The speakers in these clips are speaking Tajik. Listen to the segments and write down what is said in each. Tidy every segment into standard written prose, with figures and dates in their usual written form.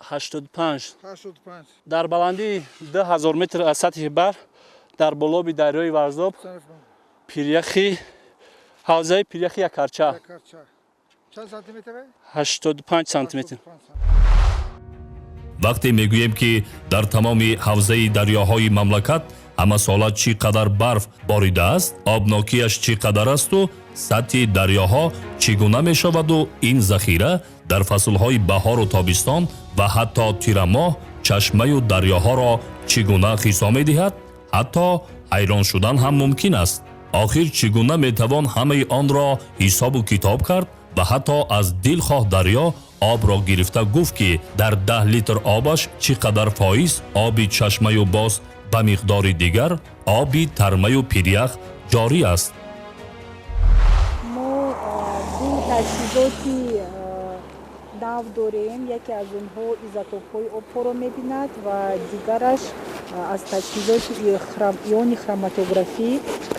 85. 85. Дар баландии 2000 метр аз сатҳи баҳр, дар болоби дарёи Варзоб, пиряхи ҳавзаи пиряхи Якарча. Якарча. Чанд сантиметр? 85 сантиметр. Вақте мегӯем, ки дар тамоми ҳавзаи дарёҳои мамлакат ҳамасола чӣ қадар барф боридааст, обнокиаш чӣ қадар асту сатҳи дарёҳо чӣ гуна мешаваду ин захира дар фаслҳои баҳору тобистон ва ҳатто тирамоҳ чашмаю дарёҳоро чӣ гуна хисо медиҳад, ҳатто ҳайрон шудан ҳам мумкин аст. Охир чӣ гуна метавон ҳамаи онро ҳисобу китоб кард ва ҳатто аз дилхоҳ дарё обро гирифта гуфт, ки дар 10 литр обаш чӣ қадар фоиз оби чашмаю боз ба миқдори дигар оби тармаю пирях ҷорӣ аст. Мо ду таҷҳизоти нав дорем. Яке аз онҳо изотопҳои обҳоро мебинад ва дигараш аз таҷҳизоти иони хроматографӣ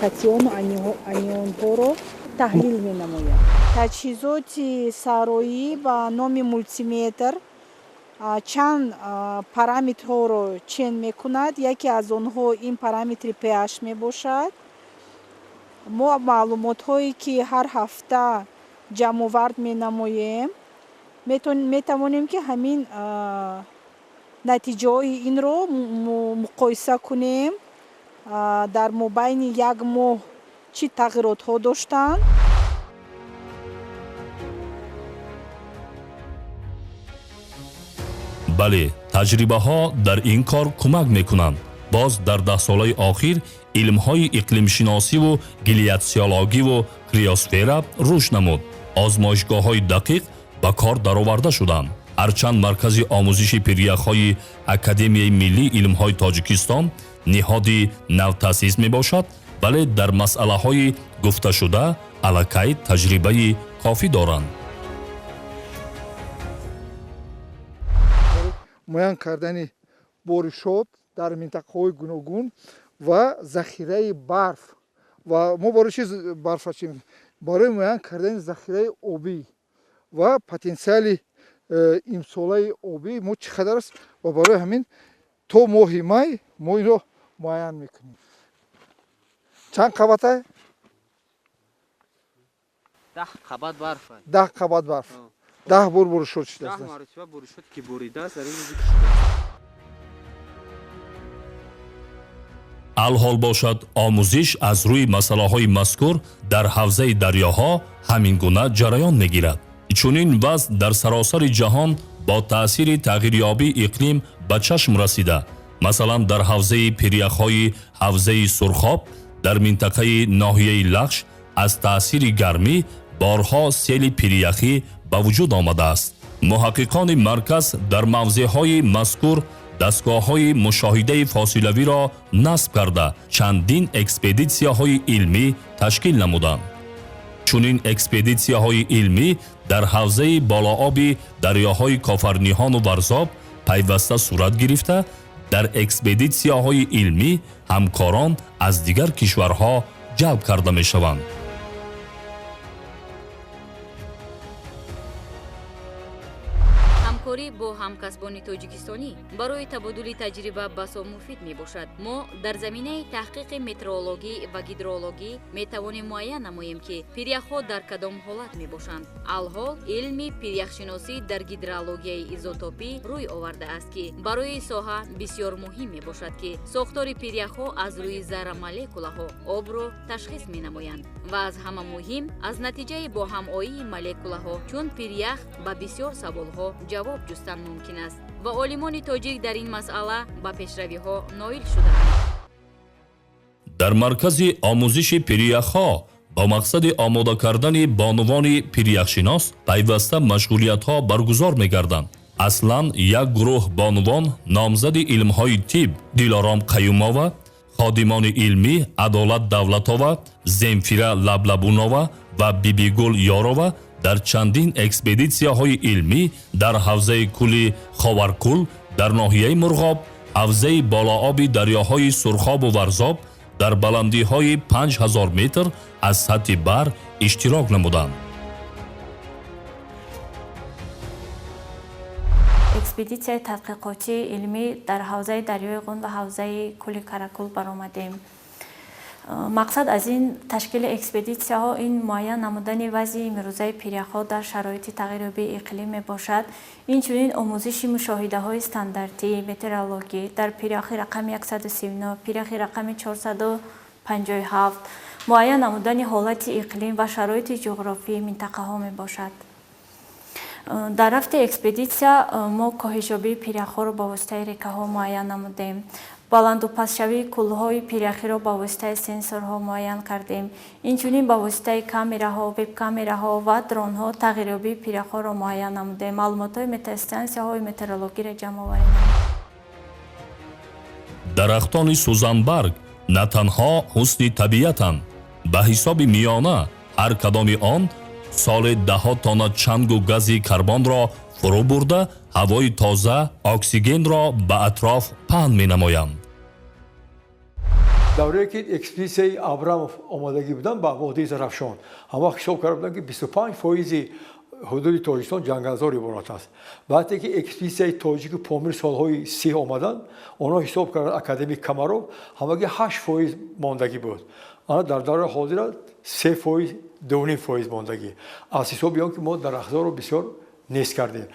катиону анионҳоро таҳлил менамояд. Таҷҳизоти сароӣ ба номи мултиметр чанд параметрҳоро чен мекунад. Яке аз онҳо ин параметри pH мебошад. Мо маълумотҳое, ки ҳар ҳафта ҷамъовард менамоем, метавонем, ки ҳамин натиҷаҳои инро муқоиса кунем, дар мобайни як моҳ чӣ тағйиротҳо доштанд. Бале, таҷрибаҳо дар ин кор кӯмак мекунанд. Боз дар даҳсолаи охир илмҳои иқлимшиносиву гляциологиву криосфера рушд намуд, озмоишгоҳҳои дақиқ ба кор дароварда шуданд. Ҳарчанд Маркази омӯзиши пиряхҳои Академияи миллии илмҳои Тоҷикистон ниҳоди навтаъсис мебошад, вале дар масъалаҳои гуфташуда аллакай таҷрибаи кофӣ доранд. Муайян кардани боришот дар минтақаҳои гуногун ва захираи барф. Ва мо барои чи барфа чи барои муайян кардани захираи обӣ ва потенсиали имсолаи обӣ мо чӣ қадар аст, ва барои ҳамин то моҳи май мо инро муайян мекунем. Чанд қабата? 10 қабат барф. 10 қабат барф, 10 бор боришот шудааст. 10 маротиба боришот ки боридааст, дар ин зикр шудааст. Алҳол бошад, омӯзиш аз рӯи масъалаҳои мазкур дар ҳавзаи дарёҳо ҳамин гуна ҷараён мегирад. Чунин вазъ дар саросари ҷаҳон бо таъсири тағйирёбии иқлим ба чашм расида. Масалан, дар ҳавзаи пиряхҳои ҳавзаи Сурхоб дар минтақаи ноҳияи Лахш аз таъсири гармӣ борҳо сели пиряхӣ ба вуҷуд омадааст. Муҳаққиқони марказ дар мавзеъҳои мазкур дастгоҳҳои мушоҳидаи фосилавиро насб карда, чандин экспедитсияҳои илмӣ ташкил намуданд. Чунин экспедитсияҳои илмӣ дар ҳавзаи болооби дарёҳои Кофарниҳону Варзоб пайваста сурат гирифта, дар экспедитсияҳои илмӣ ҳамкорон аз дигар кишварҳо ҷалб карда мешаванд. Ҳамкорӣ бо ҳамкасбони тоҷикистонӣ барои табодули таҷриба басо муфид мебошад. Мо дар заминаи таҳқиқи метеорологӣ ва гидрологӣ метавонем муайян намоем, ки пиряхҳо дар кадом ҳолат мебошанд. Алҳол илми пиряхшиносӣ дар гидрологияи изотопӣ рӯй овардааст, ки барои соҳа бисёр муҳим мебошад, ки сохтори пиряхҳо аз рӯи зарра молекулаҳо обро ташхис менамоянд ва аз ҳама муҳим аз натиҷаи боҳамоии молекулаҳо чун пирях ба бисёр саволҳо ҷавоб ҷустан мумкин аст ва олимони тоҷик дар ин масъала ба пешравиҳо ноил шудаанд. Дар маркази омӯзиши пиряхҳо бо мақсади омода кардани бонувони пиряхшинос пайваста машғулиятҳо баргузор мегарданд. Аслан як гурӯҳ бонувон, номзади илмҳои тиб Дилором Қаюмова, ходимони илмӣ Адолат Давлатова, Земфира Лаблабунова ва Бибигул Ёрова дар чандин экспедитсияҳои илмӣ дар ҳавзаи кӯли Ховаркӯл дар ноҳияи Мурғоб, ҳавзаи болооби дарёҳои Сурхобу Варзоб дар баландиҳои 5000 метр аз сатҳи баҳр иштирок намуданд. Экспедитсияи тадқиқотии илмӣ дар ҳавзаи дарёи Ғун ва ҳавзаи кӯли Каракул баромадем. Мақсад аз ин ташкили экспедитсияҳо ин муайян намудани вазъи имрӯзаи пиряхҳо дар шароити тағйирёбии иқлим мебошад. Инчунин омӯзиши мушоҳидаҳои стандартии метеорологӣ дар пиряхи рақами 139, пиряхи рақами 457, муайян намудани ҳолати иқлим ва шароити ҷуғрофии минтақаҳо мебошад. Дар рафти экспедитсия мо коҳишёбии пиряхҳоро ба воситаи рекаҳо муайян намудем, баланду пастшавии кӯлҳои пиряхиро ба воситаи сенсорҳо муайян кардем. Инчунин ба воситаи камераҳо, вебкамераҳо ва дронҳо тағйирёбии пиряхҳоро муайян намудем, маълумотҳои метеостансияҳои метеорологиро ҷамъоварӣ намудем. Дарахтони сӯзанбарг на танҳо ҳусни табиатанд, ба ҳисоби миёна ҳар кадоми он соли даҳҳо тонна чангу гази карбонро фурӯ бурда, ҳавои тоза оксигенро ба атроф паҳн менамоянд. Даврае ки экспедитсияи Абрамов омодагӣ буданд ба водии Зарафшон, ҳам вақт ҳисоб карда буданд, ки 25% ҳудуди Тоҷикистон ҷангалзор иборат аст. Баъде ки экспедитсияи тоҷику Помир солҳои 30 омаданд, онҳо ҳисоб карданд, академик Камаров, ҳамагӣ 8% мондагӣ буд. Ана дар давраи ҳозира 3%, 2,5% мондагӣ. Аз ҳисоби он ки мо дарахтзорро бисёр нест кардем.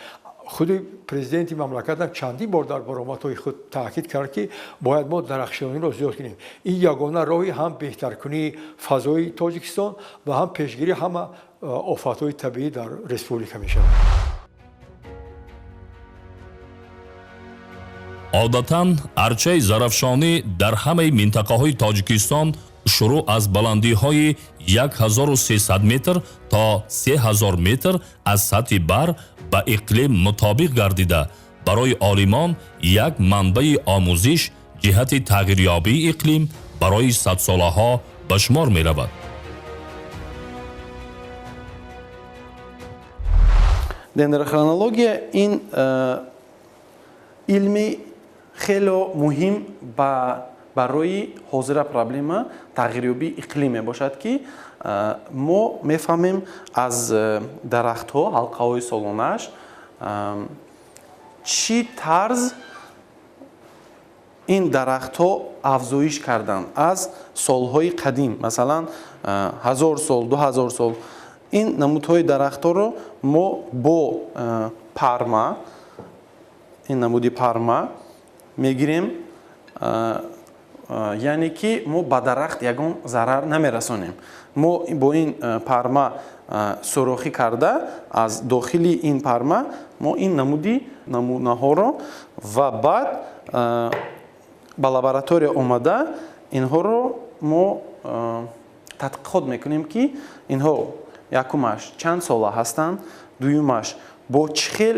Худи президенти мамлакатам чандин бор дар баромадҳои худ таъкид кард, ки бояд мо дарахтшинониро зиёд кунем. Ин ягона роҳи ҳам беҳтаркунии фазои Тоҷикистон ва ҳам пешгирии ҳама офатҳои табиӣ дар республика мешавад. Одатан арчаи зарафшонӣ дар ҳамаи минтақаҳои Тоҷикистон шурӯъ аз баландиҳои 1300 метр то 3000 метр аз сатҳи баҳр ба иқлим мутобиқ гардида, барои олимон як манбаи омӯзиш ҷиҳати тағйирёбии иқлим барои садсолаҳо ба шумор меравад. Дендрохронология ин илми хело муҳим барои ҳозира проблема тағйирёбии иқлим мебошад, ки мо мефаҳмем аз дарахтҳо, ҳалқаҳои солонааш чӣ тарз ин дарахтҳо афзоиш карданд аз солҳои қадим, масалан 1000 сол, 2000 сол. Ин намудҳои дарахтҳоро мо бо парма, ин намуди парма мегирем, яъне ки мо ба дарахт ягон зарар намерасонем. Мо бо ин парма сурохӣ карда, аз дохили ин парма мо ин намуди намунаҳоро ва баъд ба лаборатория омада инҳоро мо тадқиқот мекунем, ки инҳо якумаш чанд сола ҳастанд, дуюмаш бо чӣ хел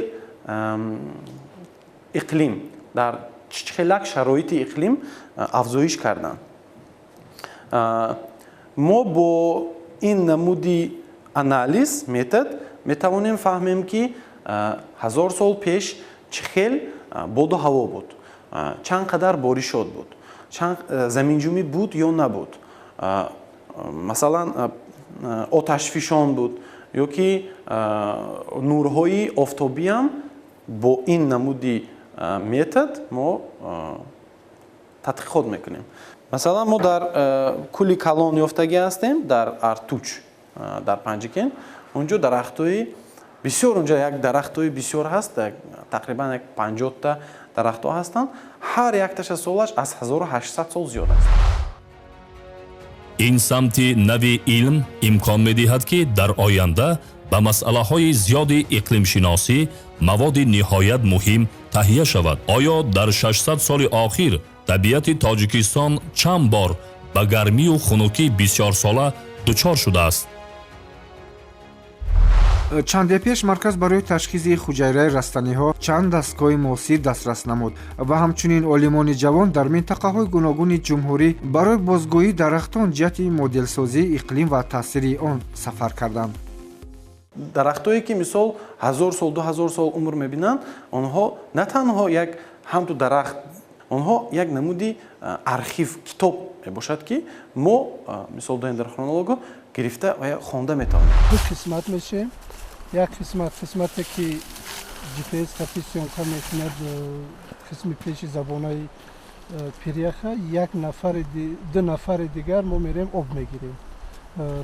иқлим, дар чӣ хелак шароити иқлим афзоиш карданд. Мо бо ин намуди анализ метод метавонем фаҳмем, ки 1000 сол пеш чӣ хел боду ҳаво буд, чанд қадар боришот буд, чанд заминҷумӣ буд ё набуд, масалан оташфишон буд ё ки нурҳои офтобиам бо ин намуди метод мо тадқиқот мекунем. Масалан, мо дар кӯли Калон ёфтагӣ ҳастем, дар Артуч, дар Панҷикент. Унҷо дарахтҳои бисёр, унҷо як дарахтҳои бисёр ҳаст, тақрибан як 50та дарахтҳо ҳастанд. Ҳар якташа солаш аз 1800 сол зиёд аст. Ин самти нави илм имкон медиҳад, ки дар оянда ба масъалаҳои зиёди иқлимшиносӣ маводи ниҳоят муҳим таҳия шавад. Оё дар 600 соли охир табиати Тоҷикистон чанд бор ба гармию хунукӣ бисёрсола дучор шудааст? Чанде пеш марказ барои ташхиси хуҷайраи растаниҳо чанд дастгоҳи муосир дастрас намуд ва ҳамчунин олимони ҷавон дар минтақаҳои гуногуни ҷумҳурӣ барои бозгӯии дарахтон ҷиҳати моделсозии иқлим ва таъсири он сафар карданд. Дарахтое ки мисол 1000 сол, 2000 сол умр мебинанд, онҳо на танҳо як ҳамту дарахт, онҳо як намуди архив, китоб мебошад, ки мо мисол дендрохронолого гирифта ва хонда метавонем. Ду қисмат мешем. Як қисмат, қисмате ки GPS хати съёмка мекунад қисми пеши забонаи пиряха, як нафари ду нафари дигар мо мерем об мегирем.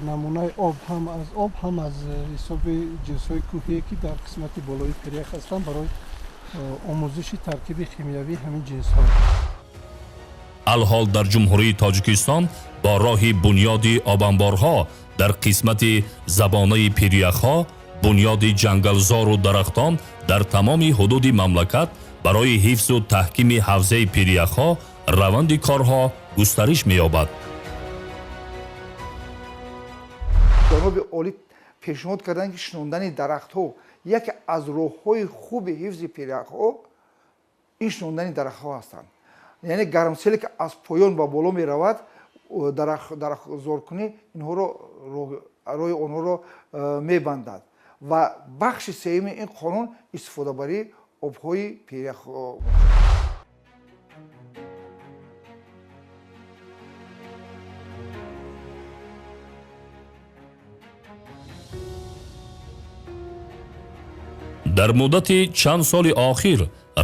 Намунаи об ҳам аз об, ҳам аз ҳисоби ҷинсҳои кӯҳие, ки дар қисмати болои пирях ҳастанд, барои омӯзиши таркиби химиявии ҳамин ҷинсҳо. Алҳол дар Ҷумҳурии Тоҷикистон бо роҳи бунёди обанборҳо дар қисмати забонаи пиряхҳо, бунёди ҷангалзору дарахтон дар тамоми ҳудуди мамлакат барои ҳифзу таҳкими ҳавзаи пиряхҳо раванди корҳо густариш меёбад. Ҷаноби олӣ пешниҳод карданд, ки шинондани дарахтҳо яке аз роҳҳои хуби ҳифзи пиряхҳо ин шинондани дарахтҳо ҳастанд. Яъне гармселе ки аз поён ба боло меравад, дарахтзоркунӣ инҳоро роҳи онҳоро мебандад. Ва бахши сеюми ин қонун истифодабарии обҳои пиряхҳо. Дар муддати чанд соли охир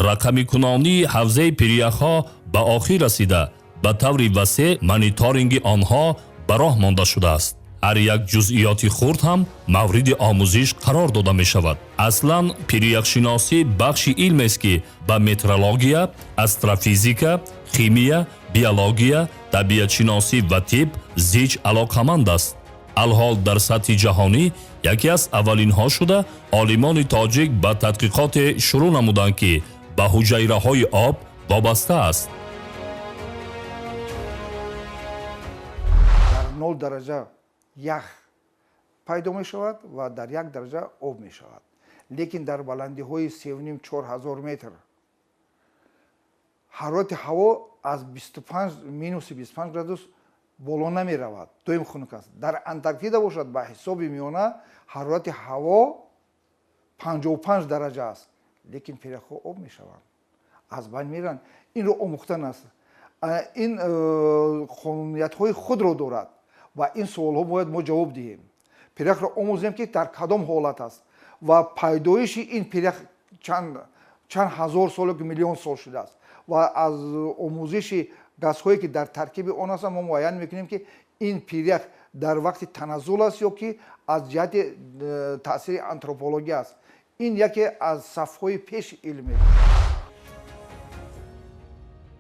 рақамикунонии ҳавзаи пиряхҳо ба охир расида, ба таври васеъ мониторинги онҳо ба роҳ монда шудааст. Ҳар як ҷузъиёти хурд ҳам мавриди омӯзиш қарор дода мешавад. Аслан пиряхшиносӣ бахши илмест, ки ба метеорология, астрофизика, химия, биология, табиатшиносӣ ва тиб зич алоқаманд аст. Алҳол дар сатҳи ҷаҳонӣ яке аз аввалинҳо шуда, олимони тоҷик ба тадқиқоте шурӯъ намуданд, ки ба ҳуҷайраҳои об вобаста аст. Дар 0 дараҷа ях пайдо мешавад ва дар 1 дараҷа об мешавад. Лекин дар баландиҳои 3,5-4 ҳазор метр ҳарорати ҳаво аз 25 минуси 25 градус боло намеравад, доим хунук аст. Дар Антарктида бошад, ба ҳисоби миёна ҳарорати ҳаво 55 дараҷа аст, лекин пиряхҳо об мешаванд, аз байн мераванд. Инро омӯхтан аст. Ин қонуниятҳои худро дорад ва ин суолҳо бояд мо ҷавоб диҳем. Пиряхро омӯзем, ки дар кадом ҳолат аст ва пайдоиши ин пирях чанд ҳазор сол ё миллион сол шудааст ва аз омӯзиши газҳое ки дар таркиби он ҳастанд мо муайян мекунем, ки ин пирях дар вақти таназзул аст ё ки аз ҷиҳати таъсири антропология аст. Ин яке аз сафҳои пеши илм мебошад.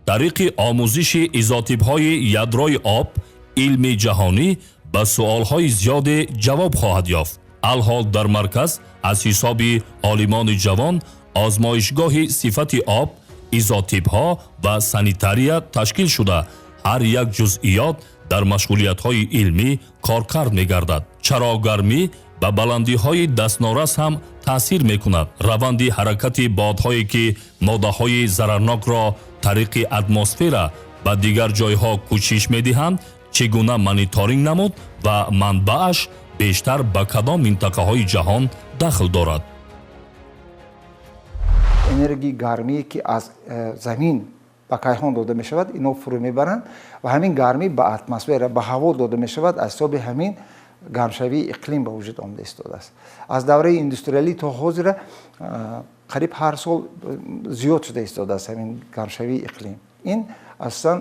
Тариқи омӯзиши изотипҳои ядрои об илми ҷаҳонӣ ба суолҳои зиёде ҷавоб хоҳад ёфт. Алҳол дар марказ аз ҳисоби олимони ҷавон озмоишгоҳи сифати об, изотипҳо ва санитария ташкил шуда, ҳар як ҷузъиёт дар машғулиятҳои илмӣ коркард мегардад. Чаро гармӣ ба баландиҳои дастнорас ҳам таъсир мекунад? Раванди ҳаракати бодҳое, ки моддаҳои зарарнокро тариқи атмосфера ба дигар ҷойҳо кӯчиш медиҳанд, чӣ гуна мониторинг намуд ва манбааш бештар ба кадом минтақаҳои ҷаҳон дахл дорад? Энергияи гармие, ки аз замин ба кайҳон дода мешавад, ино фурӯ мебаранд ва ҳамин гармӣ ба атмосфера, ба ҳаво дода мешавад. Аз ҳисоби ҳамин гармшавии иқлим ба вуҷуд омада истодааст. Аз давраи индустриалӣ то ҳозира қариб ҳар сол зиёд шуда истодааст ҳамин гармшавии иқлим. Ин асосан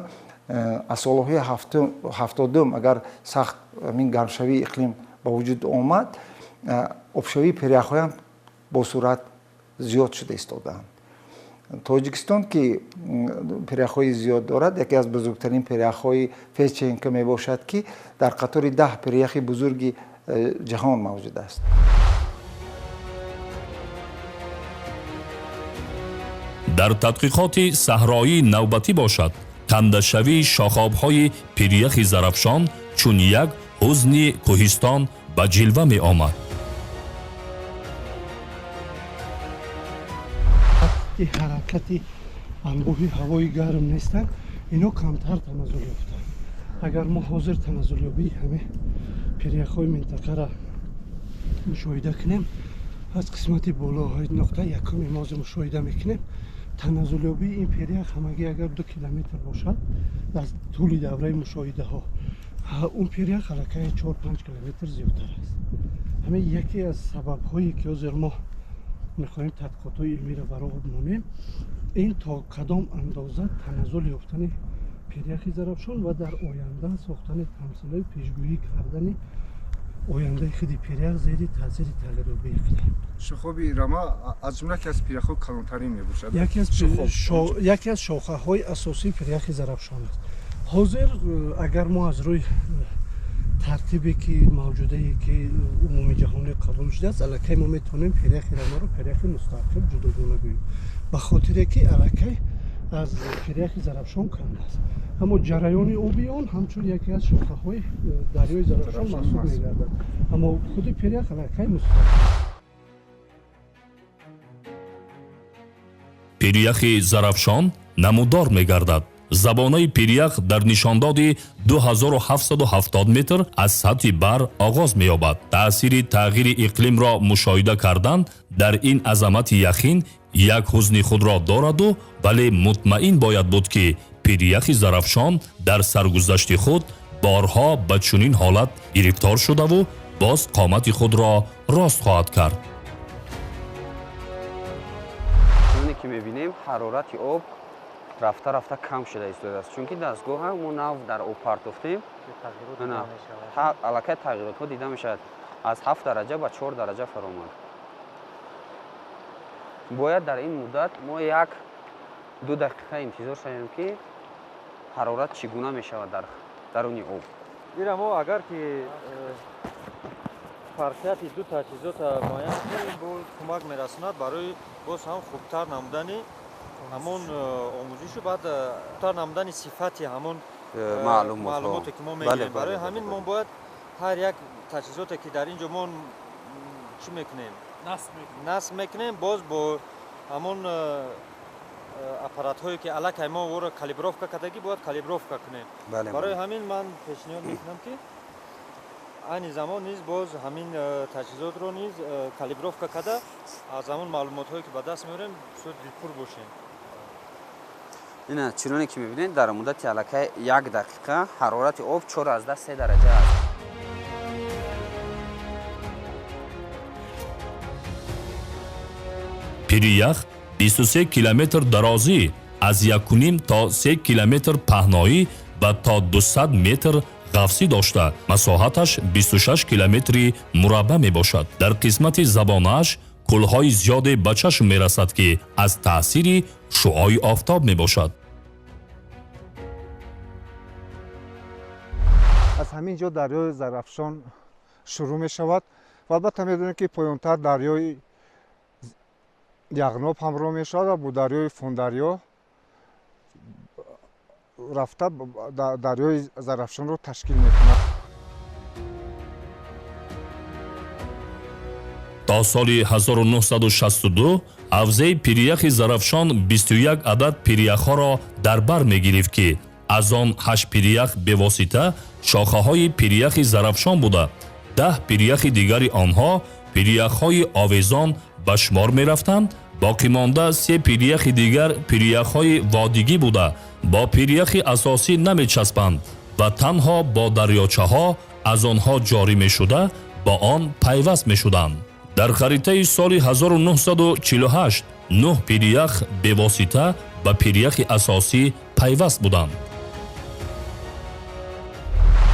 аз солҳои 70-ум агар сахт ҳамин гармшавии иқлим ба вуҷуд омад, обшавии пиряхҳоям бо суръат зиёд шуда истодаанд. Тоҷикистон, ки пиряхҳои зиёд дорад, яке аз бузургтарин пиряхҳои Федченко мебошад, ки дар қатори 10 пиряхи бузурги ҷаҳон мавҷуд аст. Дар тадқиқоти саҳроии навбатӣ бошад, кандашавии шохобҳои пиряхи Зарафшон чун як ҳузни кӯҳистон ба ҷилва меомад. Ҳаракати анбӯҳи ҳавои гарм нестанд, ино камтар таназзул ёфтанд. Агар мо ҳозир таназзулёбии ҳаме пиряхҳои минтақаро мушоҳида кунем, аз қисмати боло нуқтаи якуми мо мушоҳида мекунем, таназзулёбии ин пирях ҳамагӣ агар 2 километр бошад дар тӯли давраи мушоҳидаҳо, он пирях аллакай 4-5 километр зиёдтар аст. Ҳамин яке аз сабабҳое ки ҳозир мо мехоҳем тадқиқотҳои илмиро ба роҳ монем, ин то кадом андоза таназзул ёфтани пиряхи Зарафшон ва дар оянда сохтани тамсилҳои пешгӯӣ кардани ояндаи худи пирях зери таъсири тағйирёбии иқлим. Шохоби Рама аз ҷумла яке аз пиряхҳои калонтарин мебошад. Яке аз шохаҳои асосии пиряхи Зарафшон аст. Ҳозир агар мо аз рӯи тартибе ки мавҷудае ки умуми ҷаҳонӣ қабул шудааст, аллакай мо метавонем пиряхи Рамаро пиряхи мустақил ҷудогона гӯем, ба хотире ки аллакай аз пиряхи Зарафшон канда аст. Аммо ҷараёни оби он ҳамчун яке аз шохаҳои дарёи Зарафшон маҳсуб мегардад, аммо худи пирях аллакай мустақил. Пиряхи Зарафшон намудор мегардад. Забонаи пирях дар нишондоди 2770 метр аз сатҳи баҳр оғоз меёбад. Таъсири тағйири иқлимро мушоҳида кардан дар ин азамати яхин як ҳузни худро дораду, вале мутмаин бояд буд, ки пиряхи Зарафшон дар саргузашти худ борҳо ба чунин ҳолат гирифтор шудаву боз қомати худро рост хоҳад кард. Чуноне ки мебинем, ҳарорати об рафта-рафта кам шуда истодааст, чунки дастгоҳа мо нав дар об партофтем, аллакай тағйиротҳо дида мешавад. Аз 7 дараҷа ба 4 дараҷа фаромад. Бояд дар ин муддат мо 1-2 дақиқа интизор шавем, ки ҳарорат чӣ гуна мешавад дар даруни об. Ира мо агар ки фарқияти ду таҷҳизота муайян кунем, бо кӯмак мерасонад барои боз ҳам хубтар намудани ҳамон омӯзишу баъд хубтар намудани сифати ҳамон маълумоте ки мо мегирем. Барои ҳамин мо бояд ҳар як таҷҳизоте ки дар ин ҷо мо чӣ мекунем, насб мекунем, боз бо ҳамон аппаратҳое ки аллакай мо ӯро калибровка кардагӣ, бояд калибровка кунем. Барои ҳамин ман пешниҳод мекунам, ки айни замон низ боз ҳамин таҷҳизотро низ калибровка карда, аз ҳамон маълумотҳое ки ба даст меорем бисёр дилпур бошем. Ина чуноне ки мебинед, дар муддати аллакай 1 дақиқа ҳарорати об 4,3 дараҷа аст. Пирях 23 километр дарозӣ, аз 1,5 то 3 километр паҳноӣ ва то 200 метр ғафсӣ дошта, масоҳаташ 26 километри мураббаъ мебошад. Дар қисмати забонааш кӯлҳои зиёде ба чашм мерасад, ки аз таъсири шуои офтоб мебошад. Аз ҳамин ҷо дарёи Зарафшон шурӯъ мешавад ва албатта медонем, ки поёнтар дарёи Яғноб ҳамроҳ мешавад ва бо дарёи Фондарё рафта дарёи Зарафшонро ташкил мекунад. То соли 1962 ҳавзаи пиряхи Зарафшон 21 адад пиряхҳоро дар бар мегирифт, ки аз он 8 пирях бевосита шохаҳои пиряхи Зарафшон буда, 10 пиряхи дигари онҳо пиряхҳои овезон ба шумор мерафтанд. Боқимонда 3 пиряхи дигар пиряхҳои водигӣ буда, бо пиряхи асосӣ намечаспанд ва танҳо бо дарёчаҳо аз онҳо ҷорӣ мешуда, ба он пайваст мешуданд. Дар харитаи соли 1948 9 пирях бевосита ба пиряхи асосӣ пайваст буданд.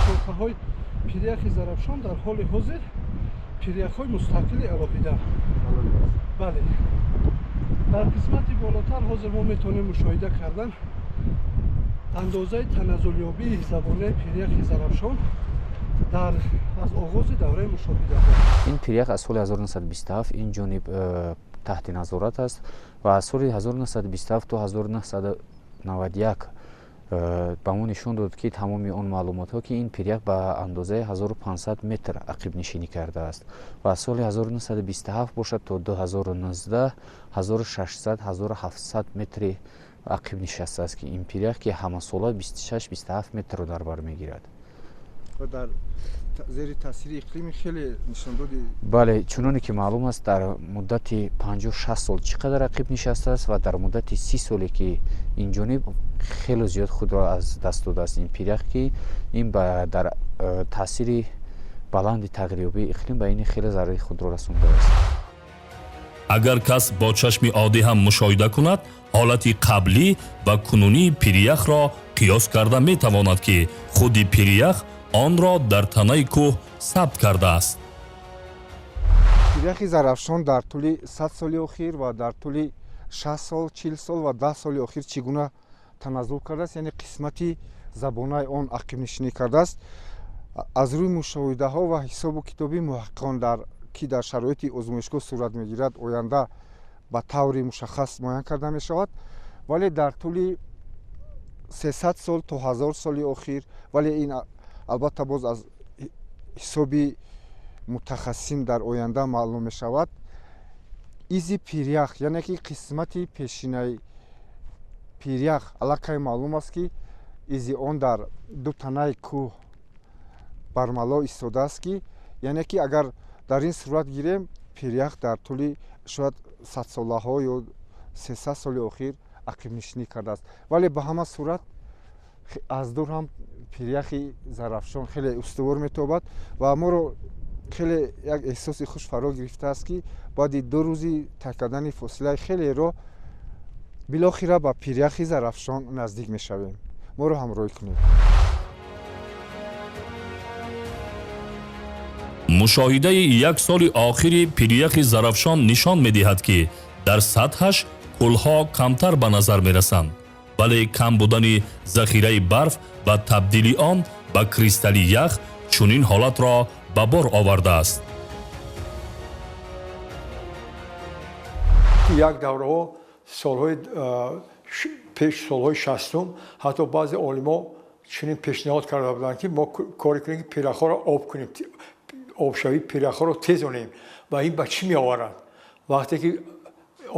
Шохаҳои пиряхи Зарафшон дар ҳоли ҳозир пиряхҳои мустақили алоҳида. Бале, дар қисмати болотар ҳозир мо метавонем мушоҳида кардан андозаи таназзулёбии забонаи пиряхи Зарафшон дар аз оғози давраи мушоҳидаҳо. Ин пирях аз соли 1927 ин ҷониб таҳти назорат аст ва аз соли 1927 то 1991 ба мо нишон дод, ки тамоми он маълумотҳо, ки ин пирях ба андозаи 1500 метр ақибнишинӣ кардааст ва аз соли 1927 бошад то 2019 1600-1700 метри ақиб нишастааст, ки ин пирях ки ҳамасола 26-27 метрро дар бар мегирад. Дар зери таъсири иқлими хеле нишондоди. Бале, чуноне ки маълум аст, дар муддати 56 сол чӣ қадар ақиб нишастааст ва дар муддати 30 соле ки ин ҷониб хеле зиёд худро аз даст додааст ин пирях, ки ин дар таъсири баланди тағйирёбии иқлим ба ин хеле зарари худро расондааст. Агар кас бо чашми оддӣ ҳам мушоҳида кунад, ҳолати қаблӣ ва кунунии пиряхро қиёс карда метавонад, ки худи пирях онро дар танаи кӯҳ сабт кардааст. Пиряхи Зарафшон дар тӯли 100 соли охир ва дар тӯли 60 сол, 40 сол ва 10 соли охир чӣ гуна таназзул кардааст, яъне қисмати забонаи он ақибнишинӣ кардааст. Аз рӯи мушоҳидаҳо ва ҳисобу китоби муҳаққиқон, ки дар шароити озмоишгоҳ сурат мегирад, оянда ба таври мушаххас муайян карда мешавад. Вале дар тӯли 300 сол то 1000 соли охир, вале ин албатта боз аз ҳисоби мутахассисин дар оянда маълум мешавад, изи пирях, яъне ки қисмати пешинаи пирях аллакай маълум аст, ки изи он дар ду танаи кӯҳ бармало истодааст, ки яъне ки агар дар ин сурат гирем, пирях дар тӯли шояд садсолаҳо ё 300 соли охир ақибнишинӣ кардааст. Вале ба ҳама сурат аз дур ҳам пиряхи Зарафшон хеле устувор метобад ва моро хеле як эҳсоси хуш фаро гирифтааст, ки баъди 2 рӯзи тай кардани фосилаи хелеро билохира ба пиряхи Зарафшон наздик мешавем. Моро ҳамроҳӣ кунед. Мушоҳидаи як соли охири пиряхи Зарафшон нишон медиҳад, ки дар сатҳаш кӯлҳо камтар ба назар мерасанд, вале кам будани захираи барф ва табдили он ба кристалли ях чунин ҳолатро ба бор овардааст. Як давраҳо солҳои пеш, солҳои 60-ум, ҳатто баъзе олимо чунин пешниҳод карда буданд, ки мо коре кунем, ки пиряхҳоро об кунем, обшавии пиряхҳоро тезонем. Ва ин ба чӣ меоварад? Вақте ки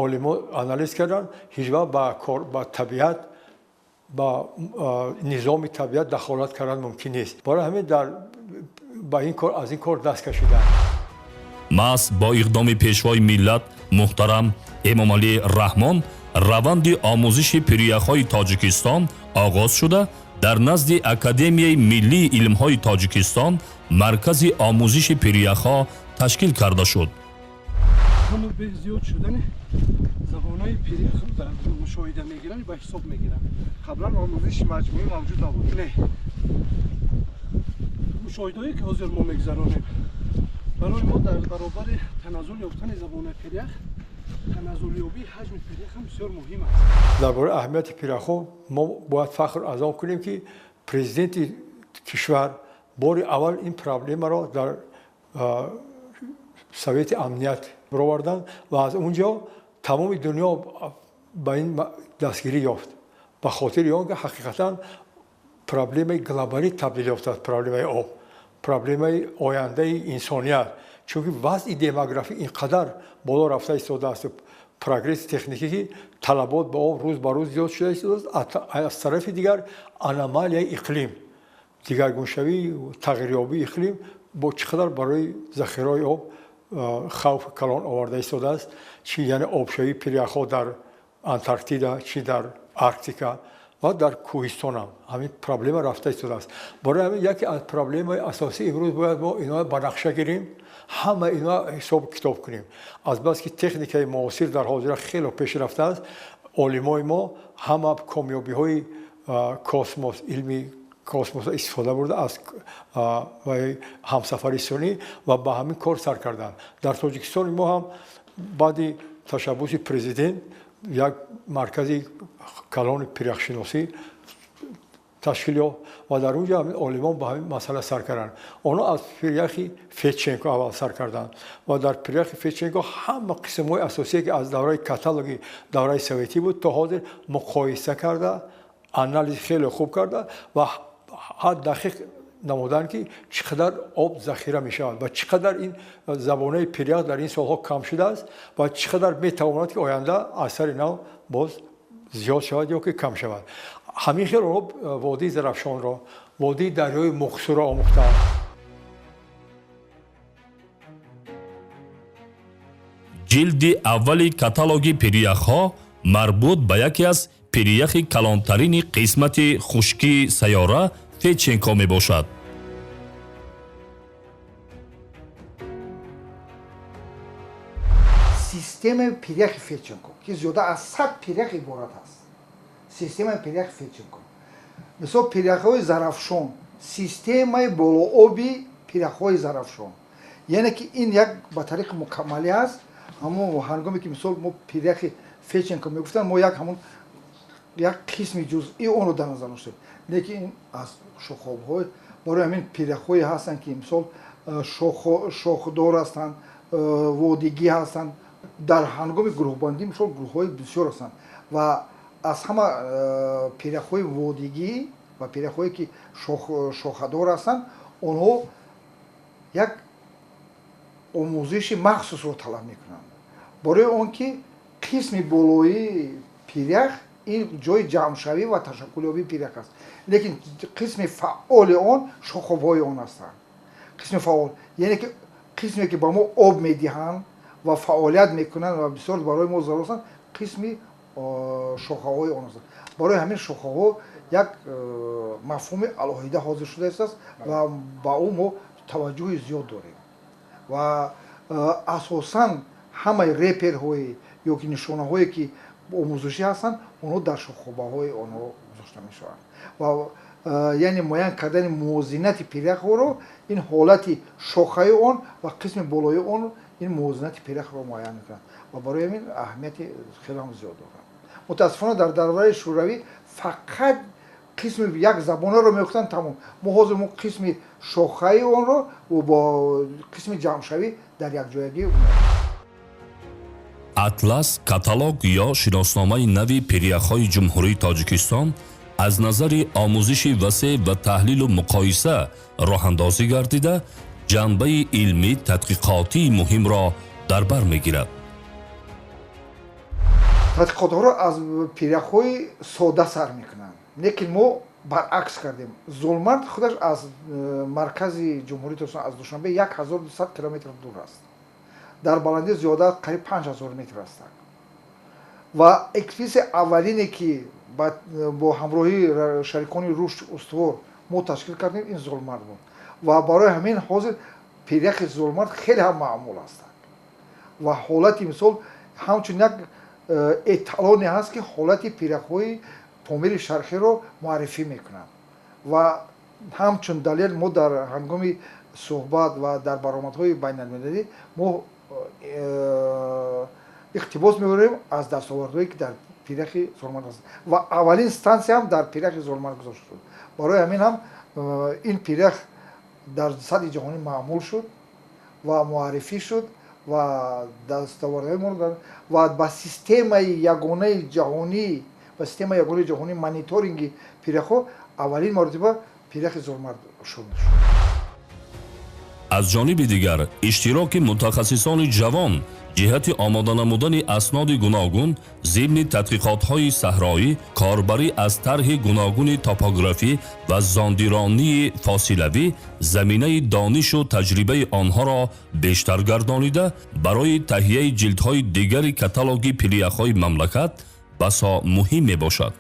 олимо анализ карданд, ҳеҷ вақт ба табиат, ба низоми табиат дахолат кардан мумкин нест. Барои ҳамин аз ин кор даст кашиданд. Маҳз бо иқдоми пешвои миллат муҳтарам Эмомалӣ Раҳмон раванди омӯзиши пиряхҳои Тоҷикистон оғоз шуда, дар назди Академияи миллии илмҳои Тоҷикистон маркази омӯзиши пиряхҳо ташкил карда шуд. Каму беш зиёд шудани забонаи пирях мушоҳида мегиранд ва ҳисоб мегиранд. Қаблан омӯзиши маҷмӯӣ мавҷуд набуд? Не. Мушоҳидаое ки ҳозир мо мегузаронем, барои мо дар баробари таназзул ёфтани забонаи пирях, таназзулёбии ҳаҷми пирях ҳам бисёр муҳим аст. Дар бораи аҳамияти пиряхҳо мо бояд фахр аз он кунем, ки президенти кишвар бори аввал ин проблемаро дар Совети амният бароварданд ва аз он ҷо тамоми дунё ба ин дастгирӣ ёфт, ба хотири он ки ҳақиқатан проблемаи глобалӣ табдил ёфтааст, проблемаи об, проблемаи ояндаи инсоният, чунки вазъи демографӣ ин қадар боло рафта истодааст, прогресси техникӣ, ки талабот ба об рӯз ба рӯз зиёд шуда истодааст. Аз тарафи дигар аномалияи иқлим, дигаргуншавии тағйирёбии иқлим бо чӣ қадар барои захираҳои об хавф калон оварда истодааст, чи яъне обшавии пиряхҳо дар Антарктида, чи дар Арктика ва дар кӯҳистонам ҳамин проблема рафта истодааст. Барои ҳамин яке аз проблемаи асосии имрӯз бояд мо инҳоро ба нақша гирем, ҳама инҳоро ҳисобу китоб кунем. Азбаски техникаи муосир дар ҳозира хело пеш рафтааст, олимои мо ҳама комёбиҳои космос, илми космосро истифода бурда аз ҳамсафари сунъӣ ва ба ҳамин кор сар карданд. Дар Тоҷикистони мо ҳам баъди ташаббуси президент як маркази калони пиряхшиносӣ ташкил ёфт ва дар он ҷо ҳамин олимон ба ҳамин масъала сар карданд. Онҳо аз пиряхи Федченко аввал сар карданд ва дар пиряхи Федченко ҳама қисмҳои асосие, ки аз давраи каталоги давраи советӣ буд, то ҳозир муқоиса карда, анализ хеле хуб карда ва ҳад дақиқ намуданд, ки чӣ қадар об захира мешавад ва чӣ қадар ин забонаи пирях дар ин солҳо кам шудааст ва чӣ қадар метавонад, ки оянда аз сари нав боз зиёд шавад ё ки кам шавад. Ҳамин хел онҳо водии Зарафшонро, водии дарёи Муқсуро омӯхтанд. Ҷилди аввали каталоги пиряхҳо марбут ба яке аз пиряхи калонтарини қисмати хушкии сайёра Федченко мебошад. Системаи пиряхи Федченко, ки зиёда аз 100 пирях иборат аст, системаи пиряхи Федченко, мисол, пиряхҳои Зарафшон, системаи болооби пиряхҳои Зарафшон, яъне ки ин як ба тариқи мукаммалӣ аст. Ҳамон ҳангоме ки, мисол, мо пиряхи Федченко мегуфтам, мо як ҳамон як қисми ҷузъи онро дар назар доштем, лекин ин аз шохобҳои, барои ҳамин пиряхҳое ҳастанд, ки, мисол, шохдор ҳастанд, водигӣ ҳастанд. Дар ҳангоми гурӯҳбандӣ, мисол, гурӯҳҳои бисёр ҳастанд ва аз ҳама пиряхҳои водигӣ ва пиряхҳое ки шохадор ҳастанд, онҳо як омӯзиши махсусро талаб мекунанд, барои он ки қисми болоии пирях ин ҷои ҷамъшавӣ ва ташаккулёбии пирях аст, лекин қисми фаъоли он шохобҳои он ҳастанд. Қисми фаъол, яъне ки қисме ки ба мо об медиҳанд ва фаъолият мекунанд ва бисёр барои мо зарур ҳастанд, қисми шохаҳои он ҳастанд. Барои ҳамин шохаҳо як мафҳуми алоҳида ҳозир шудааст ва ба ӯ мо таваҷҷӯҳи зиёд дорем ва асосан ҳамаи реперҳое ё ки нишонаҳое ки омӯзишӣ ҳастанд, онҳо дар шохобаҳои онҳо гузошта мешаванд ва яъне муайян кардани мувозинати пиряхҳоро, ин ҳолати шохаи он ва қисми болои он, ин мувозинати пиряхро муайян мекунад ва барои ҳамин аҳамияти хеле ҳам зиёд дорад. Мутаассифона, дар давраи шӯравӣ фақат қисми як забонаро меохтанд, тамом. Мо ҳозир мо қисми шохаи онро бо қисми ҷамъшавӣ дар якҷоягӣ. Атлас, каталог ё шиносномаи нави пиряхҳои Ҷумҳурии Тоҷикистон аз назари омӯзиши васеъ ва таҳлилу муқоиса роҳандозӣ гардида, ҷанбаи илмӣ тадқиқотии муҳимро дар бар мегирад. Тадқиқотҳоро аз пиряхҳои сода сар мекунанд, лекин мо баръакс кардем. Зулмард худаш аз маркази Ҷумҳурии Тоҷикистон, аз Душанбе, 1200 километр дур аст, дар баландӣ зиёда қариб 5000 метр ҳастанд ва экспедитсияи аввалине ки бо ҳамроҳии шарикони рушд устувор мо ташкил кардем, ин Зулмард буд ва барои ҳамин ҳозир пиряхи Зулмард хеле ҳам маъмул ҳастанд ва ҳолати, мисол, ҳамчун як эталоне ҳаст, ки ҳолати пиряхҳои Помири Шарқиро муаррифӣ мекунад ва ҳамчун далел мо дар ҳангоми суҳбат ва дар баромадҳои байналмилалӣ мо иқтибос меорем аз дастовардҳое ки дар пиряхи Зулмард ҳаст ва аввалин стансия ҳам дар пиряхи Зулмард гузошта шуд. Барои ҳамин ҳам ин пирях дар сатҳи ҷаҳонӣ маъмул шуд ва муаррифӣ шуд ва дастовардҳои моро ва ба системаи ягонаи ҷаҳонӣ, ба системаи ягонаи ҷаҳонии мониторинги пиряхҳо аввалин маротиба пиряхи Зулмард шуд. Аз ҷониби дигар, иштироки мутахассисони ҷавон ҷиҳати омода намудани асноди гуногун зимни тадқиқотҳои саҳроӣ, корбарӣ аз тарҳи гуногуни топографӣ ва зондиронии фосилавӣ заминаи донишу таҷрибаи онҳоро бештар гардонида, барои таҳияи ҷилдҳои дигари каталоги пиряхҳои мамлакат басо муҳим мебошад.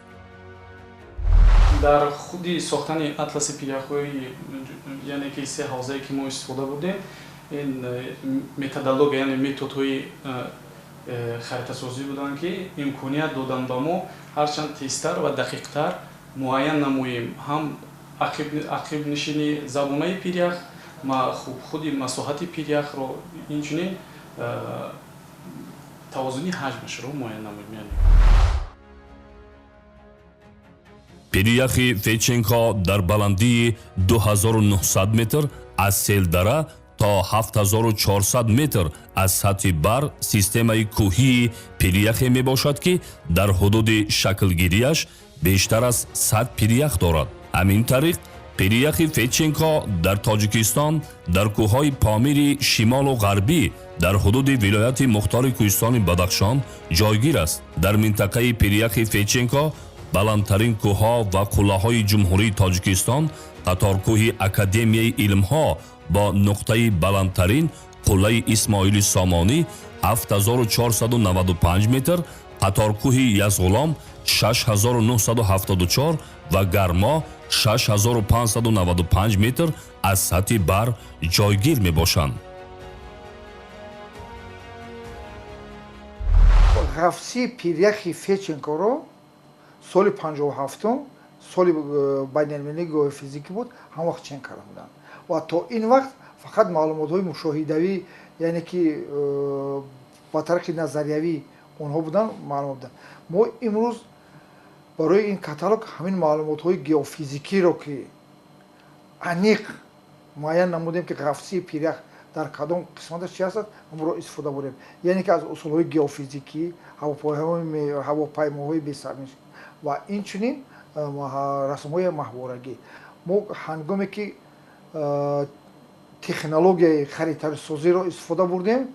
Дар худи сохтани атласи пиряхҳои, яъне ки се ҳавзае ки мо истифода бурдем, ин методология, яъне методҳои харитасозӣ буданд, ки имконият доданд ба мо ҳарчанд тезтар ва дақиқтар муайян намоем ҳам ақибнишини забонаи пирях, худи масоҳати пиряхро, инчунин тавозуни ҳаҷмашро муайян намоем, яъне Пиряхи Федченко дар баландии 2900 метр аз селдара то 7400 метр аз сатҳи баҳр системаи кӯҳии пиряхе мебошад, ки дар ҳудуди шаклгириаш бештар аз 100 пирях дорад. Ҳамин тариқ, пиряхи Федченко дар Тоҷикистон дар кӯҳҳои Помири Шимолу Ғарбӣ дар ҳудуди вилояти мухтори Кӯҳистони Бадахшон ҷойгир аст. Дар минтақаи пиряхи Федченко баландтарин кӯҳҳо ва қуллаҳои Ҷумҳурии Тоҷикистон, қаторкӯҳи Академияи илмҳо бо нуқтаи баландтарин қуллаи Исмоили Сомонӣ 7495 метр, қаторкӯҳи Язғулом 6974 ва Гармо 6595 метр аз сатҳи баҳр ҷойгир мебошанд. Ғафсии пиряхи Федченкоро соли 57-ум, соли байналмилалии геофизикӣ буд, ҳам вақт чен карда буданд ва то ин вақт фақат маълумотҳои мушоҳидавӣ, яъне ки ба тариқи назариявӣ онҳо буданд, маълумот буданд. Мо имрӯз барои ин каталог ҳамин маълумотҳои геофизикиро, ки аниқ муайян намудем, ки ғафсии пирях дар кадом қисматаш чи ҳастад, ҳамонро истифода бурем, яъне ки аз усулҳои геофизикӣ, ҳавопаймоҳои бесарнишин ва инчунин расмҳои маҳворагӣ. Мо ҳангоме ки технологияи харитасозиро истифода бурдем,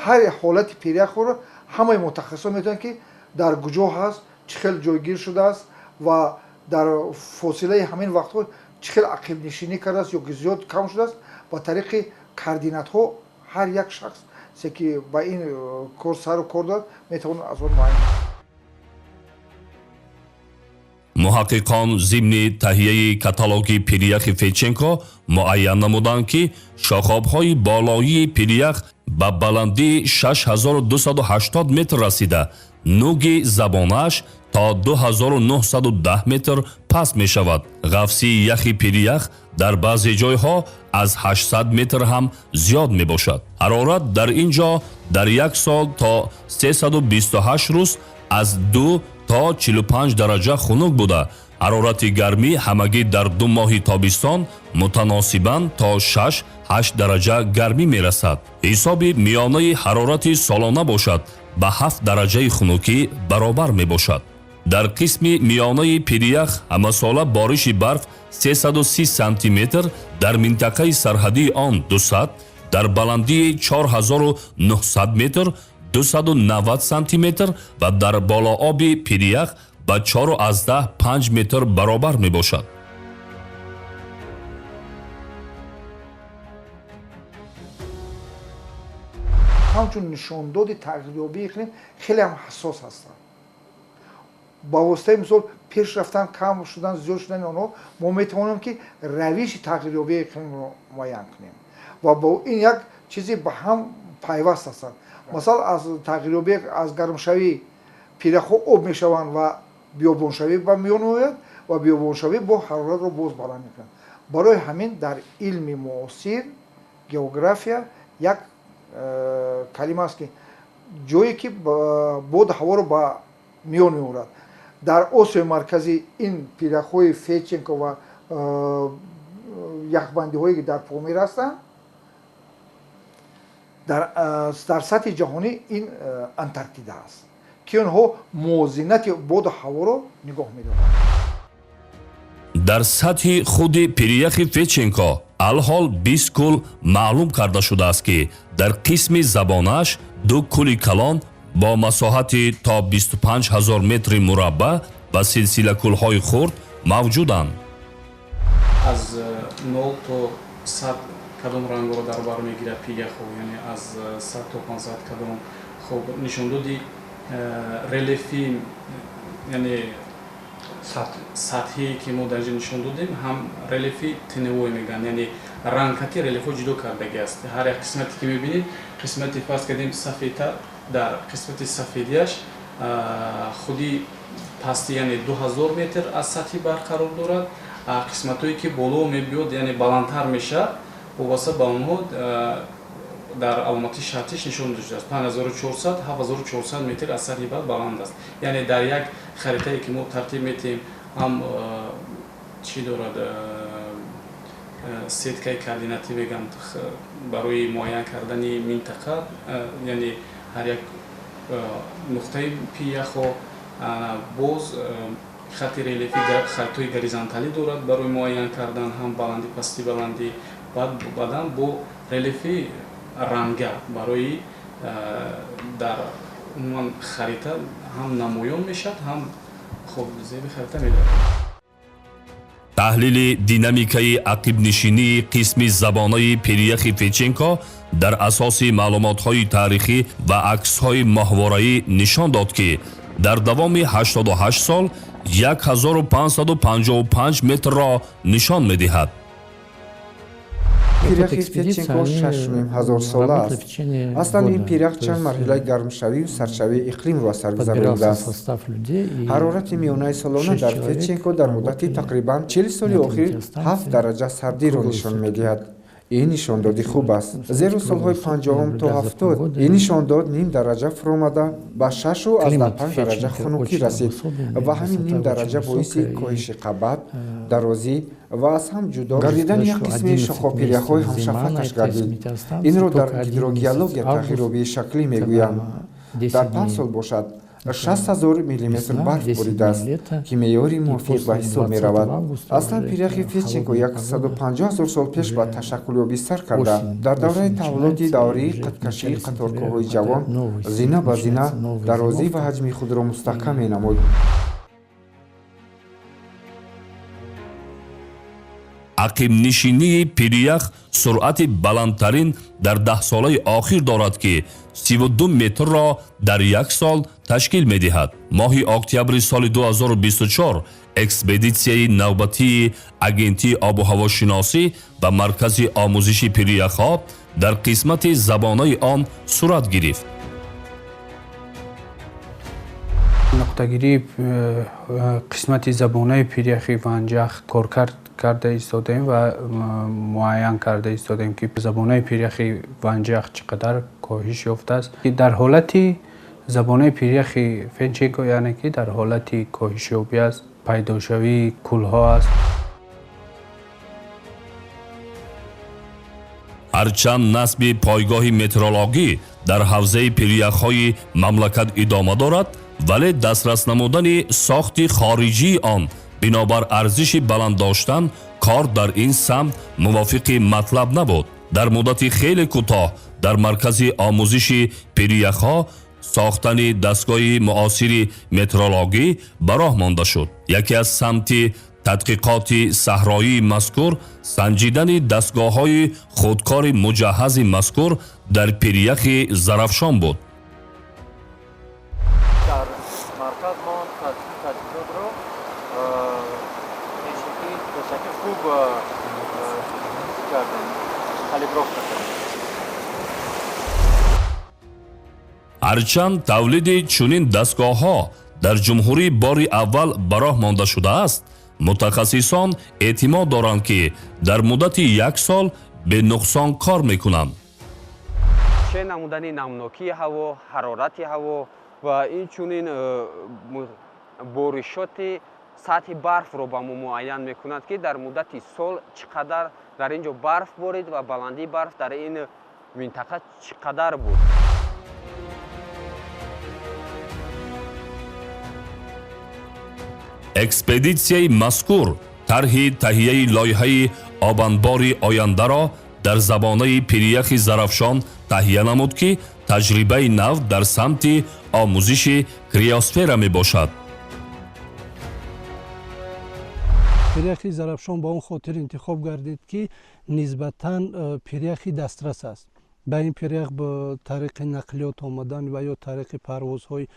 ҳар ҳолати пиряхро ҳамаи мутахассисон метавонанд, ки дар куҷо ҳаст, чӣ хел ҷойгир шудааст ва дар фосилаи ҳамин вақтҳо чӣ хел ақибнишинӣ кардааст ё ки зиёд кам шудааст, ба тариқи координатҳо ҳар як шахс, ки ба ин кор сару кор дорад, метавонад аз он муайян. Муҳаққиқон зимни таҳияи каталоги пиряхи Федченко муайян намуданд, ки шохобҳои болоии пирях ба баландии 6280 метр расида, нуги забонааш то 2910 метр паст мешавад. Ғафсии яхи пирях дар баъзе ҷойҳо аз 800 метр ҳам зиёд мебошад. Ҳарорат дар ин ҷо дар як сол то 328 рӯз аз 2 то 45 дараҷа хунук буда, ҳарорати гармӣ ҳамагӣ дар 2 моҳи тобистон мутаносибан то 6-8 дараҷа гармӣ мерасад. Ҳисоби миёнаи ҳарорати солона бошад, ба 7 дараҷаи хунукӣ баробар мебошад. Дар қисми миёнаи пирях ҳамасола бориши барф 330 сантиметр, дар минтақаи сарҳадии он 200, дар баландии 4900 метр 290 сантиметр ва дар болооби пирях ба 4,5 метр баробар мебошад. Ҳамчун нишондоди тағйирёбии иқлим хеле ҳам ҳассос ҳастанд. Ба воситаи мисол пеш рафтан, кам шудан, зиёд шудани онҳо мо метавонем, ки равиши тағйирёбии иқлимро муайян кунем ва бо ин як чизе ба ҳам пайваст ҳастанд. Масалан, аз тағйирёбӣ, аз гармшавӣ пиряхҳо об мешаванд ва биёбоншавӣ ба миён меояд ва биёбоншавӣ бо ҳароратро боз баланд мекунад. Барои ҳамин дар илми муосир география як калима аст, ки ҷое ки боду ҳаворо ба миён меорад. Дар Осиёи Марказӣ ин пиряхҳои Федченко ва яхбандиҳое, ки дар Помир ҳастанд, дар сатҳи ҷаҳонӣ ин Антарктида аст, ки онҳо мувозинати боду ҳаворо нигоҳ медоранд. Дар сатҳи худи пиряхи Федченко алҳол 20 кӯл маълум карда шудааст, ки дар қисми забонааш ду кӯли калон бо масоҳати то 25 000 метри мураббаъ ва силсила кӯлҳои хурд мавҷуданд. Аз 0 то 100 кадом рангро дар бар мегирад пиряхҳо, яъне аз 100 то 500 кадом. Хуб, нишондоди релефи, яъне сатҳие, ки мо дар ҷо нишон додем, ҳам релефи теневой мегӯянд, яъне рангкати релефҳо ҷудо кардагӣ аст. Ҳар як қисмате, ки мебинед, қисмати, фарз кардем, сафедтар, дар қисмати сафедияш худи пасти, яъне 2000 метр аз сатҳи баҳр қарор дорад. Қисматҳое, ки боло мебиёд, яъне баландтар мешавад, вобаста ба онҳо дар аломати шартиш нишон дода шудааст: 5400, 7400 метр аз сатҳи баҳр баланд аст. Яъне дар як харитае, ки мо тартиб метиҳем, ҳам чӣ дорад, сеткаи координатӣ мегӯянд, барои муайян кардани минтақа, яъне ҳар як нуқтаи пиряхҳо, боз хати релефи, хатҳои горизонталӣ дорад барои муайян кардан ҳам баландӣ, пасти, баландӣ, баъдан бо релефи ранга барои дар умуман харита ҳам намоён мешавад, ҳам хуб зеби харита медорад. Таҳлили динамикаи ақибнишинии қисми забонаи пиряхи Федченко дар асоси маълумотҳои таърихӣ ва аксҳои моҳвораӣ нишон дод, ки дар давоми 88 сол 1555 метрро нишон медиҳад. Пиряхи Федченко 6,5 ҳазор сола аст. Аслан ин пирях чанд марҳилаи гармшавию сардшавии иқлимро аз сар гузаронидааст. Ҳарорати миёнаи солона дар Федченко дар муддати тақрибан 40 соли охир 7 дараҷа сардиро нишон медиҳад. Ин нишондоди хуб аст, зеро солҳои 50 то 70 ин нишондод ним дараҷа фуромада ба 6,5 дараҷа хунукӣ расид ва ҳамин ним дараҷа боиси коҳиши қабат, дарозӣ ва аз ҳам ҷудо гардидани як қисми шохопиряхҳои ҳамшафаташ гардид. Инро дар гидрогеология тағйирёбии шаклӣ мегӯянд. Дар 5 сол бошад 60 000 миллиметр барф боридааст, ки меъёри мувофиқ ба ҳисоб меравад. Аслан пиряхи Федченко 150 000 сол пеш ба ташаккулёбӣ сар карда, дар давраи таҳаввулоти даврии қадкашии қаторкӯҳҳои ҷавон зина ба зина дарозӣ ва ҳаҷми худро мустаҳкам менамуд. Ақибнишинии пирях суръати баландтарин дар даҳсолаи охир дорад, ки 32 метрро дар як сол ташкил медиҳад. Моҳи октябри соли 2024 экспедитсияи навбатии Агентии обуҳавошиносӣ ва Маркази омӯзиши пиряхҳо дар қисмати забонаи он сурат гирифт. Нуқтагирии қисмати забонаи пиряхи Ванҷах коркард карда истодаем ва муайян карда истодаем, ки забонаи пиряхи Ванҷах чӣ қадар коҳиш ёфтааст. Дар ҳолати забонаи пиряхи Федченко, яъне ки дар ҳолати коҳишёбӣ аст, пайдошавии кӯлҳо аст. Ҳарчанд насби пойгоҳи метеорологӣ дар ҳавзаи пиряхҳои мамлакат идома дорад, вале дастрас намудани сохти хориҷии он бинобар арзиши баланд доштан кор дар ин самт мувофиқи матлаб набуд. Дар муддати хеле кӯтоҳ дар маркази омӯзиши пиряхҳо сохтани дастгоҳи муосири метеорологӣ ба роҳ монда шуд. Яке аз самти тадқиқоти саҳроии мазкур санҷидани дастгоҳҳои худкори муҷаҳҳази мазкур дар пиряхи Зарафшон буд. Дар марказ мо таҷҳизотро пешакӣ хуб кардем, калибровка кардем. Ҳарчанд тавлиди чунин дастгоҳҳо дар ҷумҳурӣ бори аввал ба роҳ монда шудааст, мутахассисон эътимод доранд, ки дар муддати як сол бенуқсон кор мекунанд. Че намудани намнокии ҳаво, ҳарорати ҳаво ва инчунин боришоти сатҳи барфро ба мо муайян мекунад, ки дар муддати сол чӣ қадар дар ин ҷо барф борид ва баландии барф дар ин минтақа чӣ қадар буд. Экспедитсияи мазкур тарҳи таҳияи лоиҳаи обанбори ояндаро дар забонаи пиряхи Зарафшон таҳия намуд, ки таҷрибаи нав дар самти омӯзиши криосфера мебошад. Пиряхи Зарафшон ба он хотир интихоб гардид, ки нисбатан пиряхи дастрас аст. Ба ин пирях ба тариқи нақлиёт омадан ва ё тариқи парвозҳои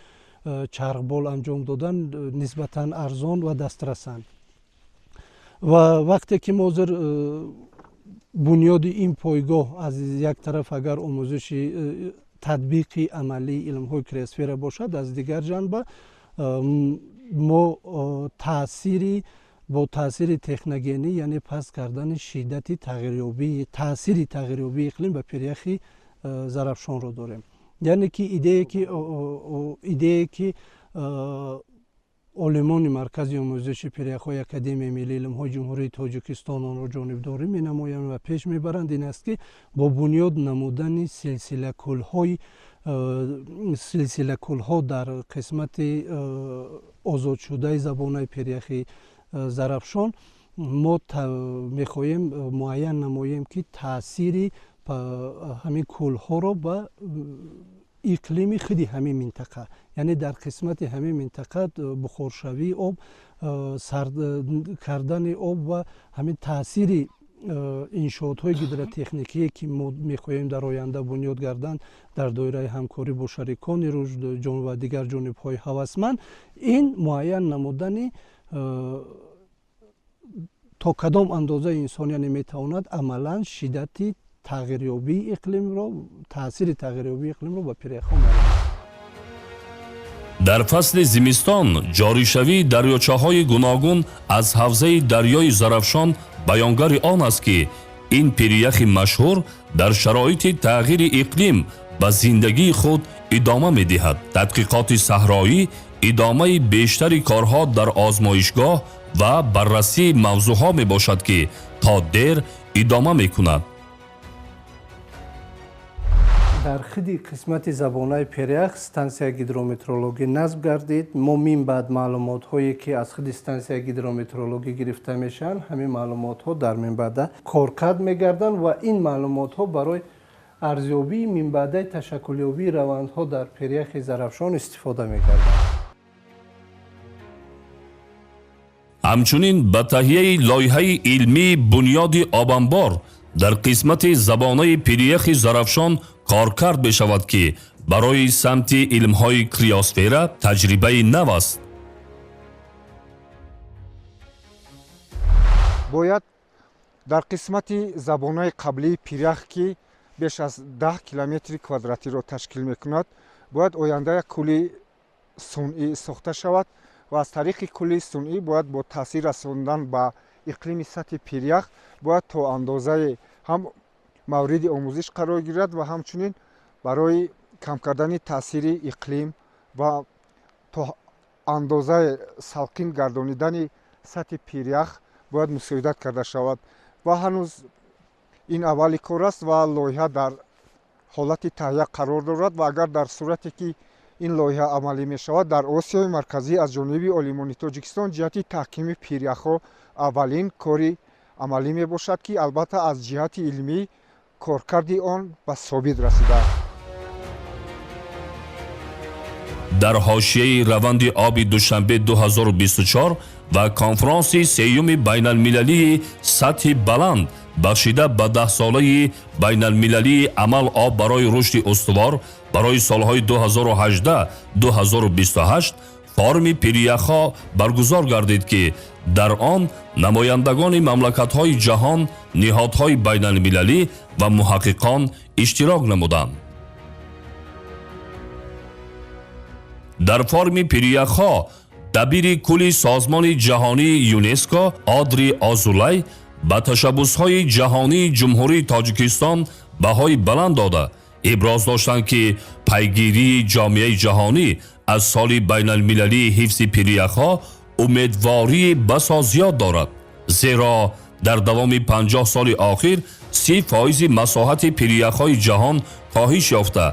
чархбол анҷом додан нисбатан арзон ва дастрасанд. Ва вақте ки мо ҳозир бунёди ин пойгоҳ аз як тараф агар омӯзиши татбиқи амалии илмҳои криосфера бошад, аз дигар ҷанба мо бо таъсири техногенӣ, яъне паст кардани шиддати таъсири тағйирёбии иқлим ба пиряхи Зарафшонро дорем. Яъне ки идее ки олимони Маркази омӯзиши пиряхҳои Академияи миллии илмҳои Ҷумҳурии Тоҷикистон онро ҷонибдорӣ менамоянд ва пеш мебаранд ин аст, ки бо бунёд намудани силсилакӯлҳо дар қисмати озодшудаи забонаи пиряхи Зарафшон мо мехоҳем муайян намоем, ки таъсири ҳамин кӯлҳоро ба иқлими худи ҳамин минтақа, яъне дар қисмати ҳамин минтақа бухоршавии об, сард кардани об ва ҳамин таъсири иншоотҳои гидротехникие, ки мо мехоҳем дар оянда бунёд гарданд дар доираи ҳамкорӣ бо шарикони рушд ва дигар ҷонибҳои ҳавасманд, ин муайян намудани То кадом андоза инсон яъне метавонад амалан шиддати тағйирёбии иқлимро, таъсири тағйирёбии иқлимро ба пиряхҳо муайян. Дар фасли зимистон ҷоришавии дарёчаҳои гуногун аз ҳавзаи дарёи Зарафшон баёнгари он аст, ки ин пиряхи машҳур дар шароити тағйири иқлим ба зиндагии худ идома медиҳад. Тадқиқоти саҳроӣ идомаи бештари корҳо дар озмоишгоҳ ва баррасии мавзӯъҳо мебошад, ки то дер идома мекунад. Дар худи қисмати забонаи пирях стансияи гидрометеорологӣ насб гардид. Мо минбаъд маълумотҳое, ки аз худи стансияи гидрометеорологӣ гирифта мешаванд, ҳамин маълумотҳо дар минбаъда коркард мегарданд ва ин маълумотҳо барои арзёбии минбаъдаи ташаккулёбии равандҳо дар пиряхи Зарафшон истифода мегарданд. Ҳамчунин ба таҳияи лоиҳаи илмии бунёди обанбор дар қисмати забонаи пиряхи Зарафшон коркард мешавад, ки барои самти илмҳои криосфера таҷрибаи нав аст. Бояд дар қисмати забонаи қаблии пирях, ки беш аз 10 километри квадратиро ташкил мекунад, бояд оянда як кӯли сунъӣ сохта шавад ва аз тариқи кӯли сунъӣ бояд бо таъсир расондан ба иқлими сатҳи пирях бояд то андозае ҳам мавриди омӯзиш қарор гирад ва ҳамчунин барои кам кардани таъсири иқлим ва то андозаи салқин гардонидани сатҳи пирях бояд мусоидат карда шавад. Ва ҳанӯз ин аввали кор аст ва лоиҳа дар ҳолати таҳия қарор дорад ва агар дар сурате ки ин лоиҳа амалӣ мешавад, дар Осиёи Марказӣ аз ҷониби олимони Тоҷикистон ҷиҳати таҳкими пиряхҳо аввалин кори амалӣ мебошад, ки албатта аз ҷиҳати илмӣ коркарди он ба собит расидааст. Дар ҳошияи раванди оби Душанбе 2024 ва конфронси сеюми байналмилалии сатҳи баланд, бахшида ба даҳсолаи байналмилалии амал об барои рушди устувор барои солҳои 2018-2028, форуми пиряхҳо баргузор гардид, ки дар он намояндагони мамлакатҳои ҷаҳон, ниҳодҳои байналмилалӣ ва муҳаққиқон иштирок намуданд. Дар форуми пиряхҳо дабири кулли созмони ҷаҳонии ЮНЕСКО Одри Озулай ба ташаббусҳои ҷаҳонии Ҷумҳурии Тоҷикистон баҳои баланд дода, иброз доштанд, ки пайгирии ҷомеаи ҷаҳонӣ аз соли байналмилалии ҳифзи пиряхҳо умедвории басо зиёд дорад, зеро дар давоми 50 соли охир 30% масоҳати пиряхҳои ҷаҳон коҳиш ёфта,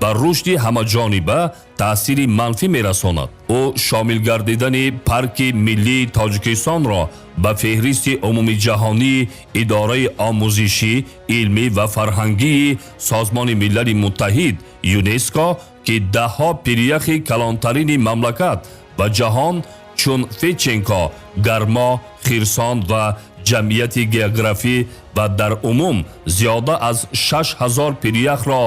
ба рушди ҳамаҷониба таъсири манфӣ мерасонад. Ӯ шомил гардидани Парки миллии Тоҷикистонро ба феҳристи умумиҷаҳонии Идораи омӯзишӣ, илмӣ ва фарҳангии Созмони Милали Муттаҳид ЮНЕСКО, ки даҳҳо пиряхи калонтарини мамлакат ва ҷаҳон чун Федченко, Гармо, Хирсон ва ҷамъияти географӣ ва дар умум зиёда аз 6000 пиряхро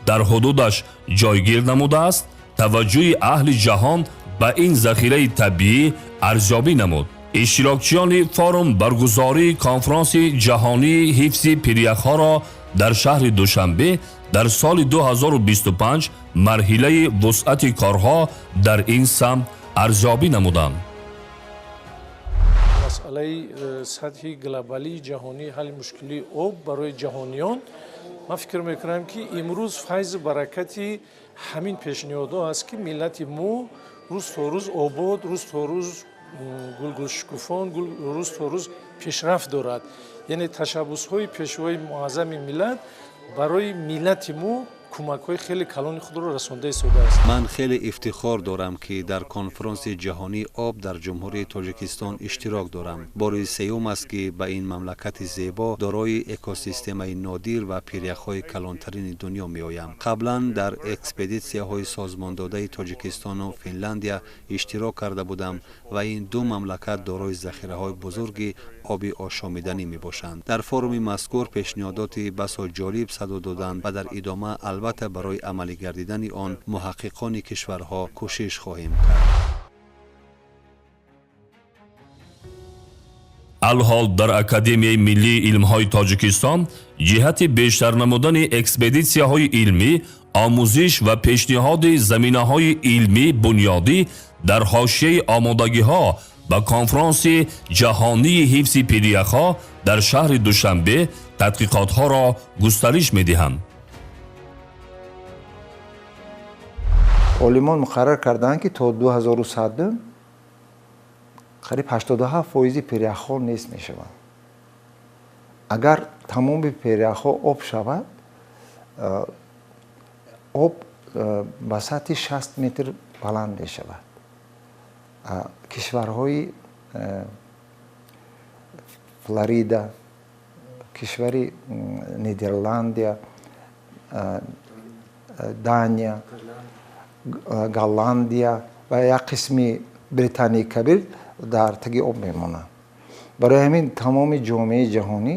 дар ҳудудаш ҷойгир намудааст, таваҷҷӯҳи аҳли ҷаҳон ба ин захираи табиӣ арзёбӣ намуд. Иштирокчиёни форум баргузории конфронси ҷаҳонии ҳифзи пиряхҳоро дар шаҳри Душанбе дар соли 2025 марҳилаи вусъати корҳо дар ин самт арзёбӣ намуданд. Масъалаи сатҳи глобалии ҷаҳонии ҳалли мушкилии об барои ҷаҳониён, ман фикр мекунам, ки имрӯз файзу баракати ҳамин пешниҳодҳо аст, ки миллати мо рӯз то рӯз обод, рӯз то рӯз гулгулшукуфон, рӯз то рӯз пешрафт дорад. Яъне ташаббусҳои пешвои муаззами миллат барои миллати мо кӯмакҳои хеле калони худро расонда истодааст. Ман хеле ифтихор дорам, ки дар конфронси ҷаҳонии об дар Ҷумҳурии Тоҷикистон иштирок дорам. Бори сеюм аст, ки ба ин мамлакати зебо, дорои экосистемаи нодир ва пиряхҳои калонтарини дунё меоям. Қаблан дар экспедитсияҳои созмондодаи Тоҷикистону Финляндия иштирок карда будам ва ин ду мамлакат дорои захираҳои бузурги оби ошомиданӣ мебошанд. Дар форуми мазкур пешниҳодоти басо ҷолиб садо доданд ва дар идома албатта барои амалӣ гардидани он муҳаққиқони кишварҳо кӯшиш хоҳем кард. Алҳол дар Академияи миллии илмҳои Тоҷикистон ҷиҳати бештар намудани экспедитсияҳои илмӣ, омӯзиш ва пешниҳоди заминаҳои илмӣ бунёдӣ дар ҳошияи омодагиҳо ба конфронси ҷаҳонии ҳифзи пиряхҳо дар шаҳри Душанбе тадқиқотҳоро густариш медиҳанд. Олимон муқаррар кардаанд, ки то 2100 қариб 87% пиряхҳо нест мешаванд. Агар тамоми пиряхҳо об шавад, об ба сатҳи 60 метр баланд мешавад. Кишварҳои Флорида, кишвари Нидерландия, Дания, Голландия ва як қисми Британияи Кабир дар таги об мемонанд. Барои ҳамин тамоми ҷомеаи ҷаҳонӣ,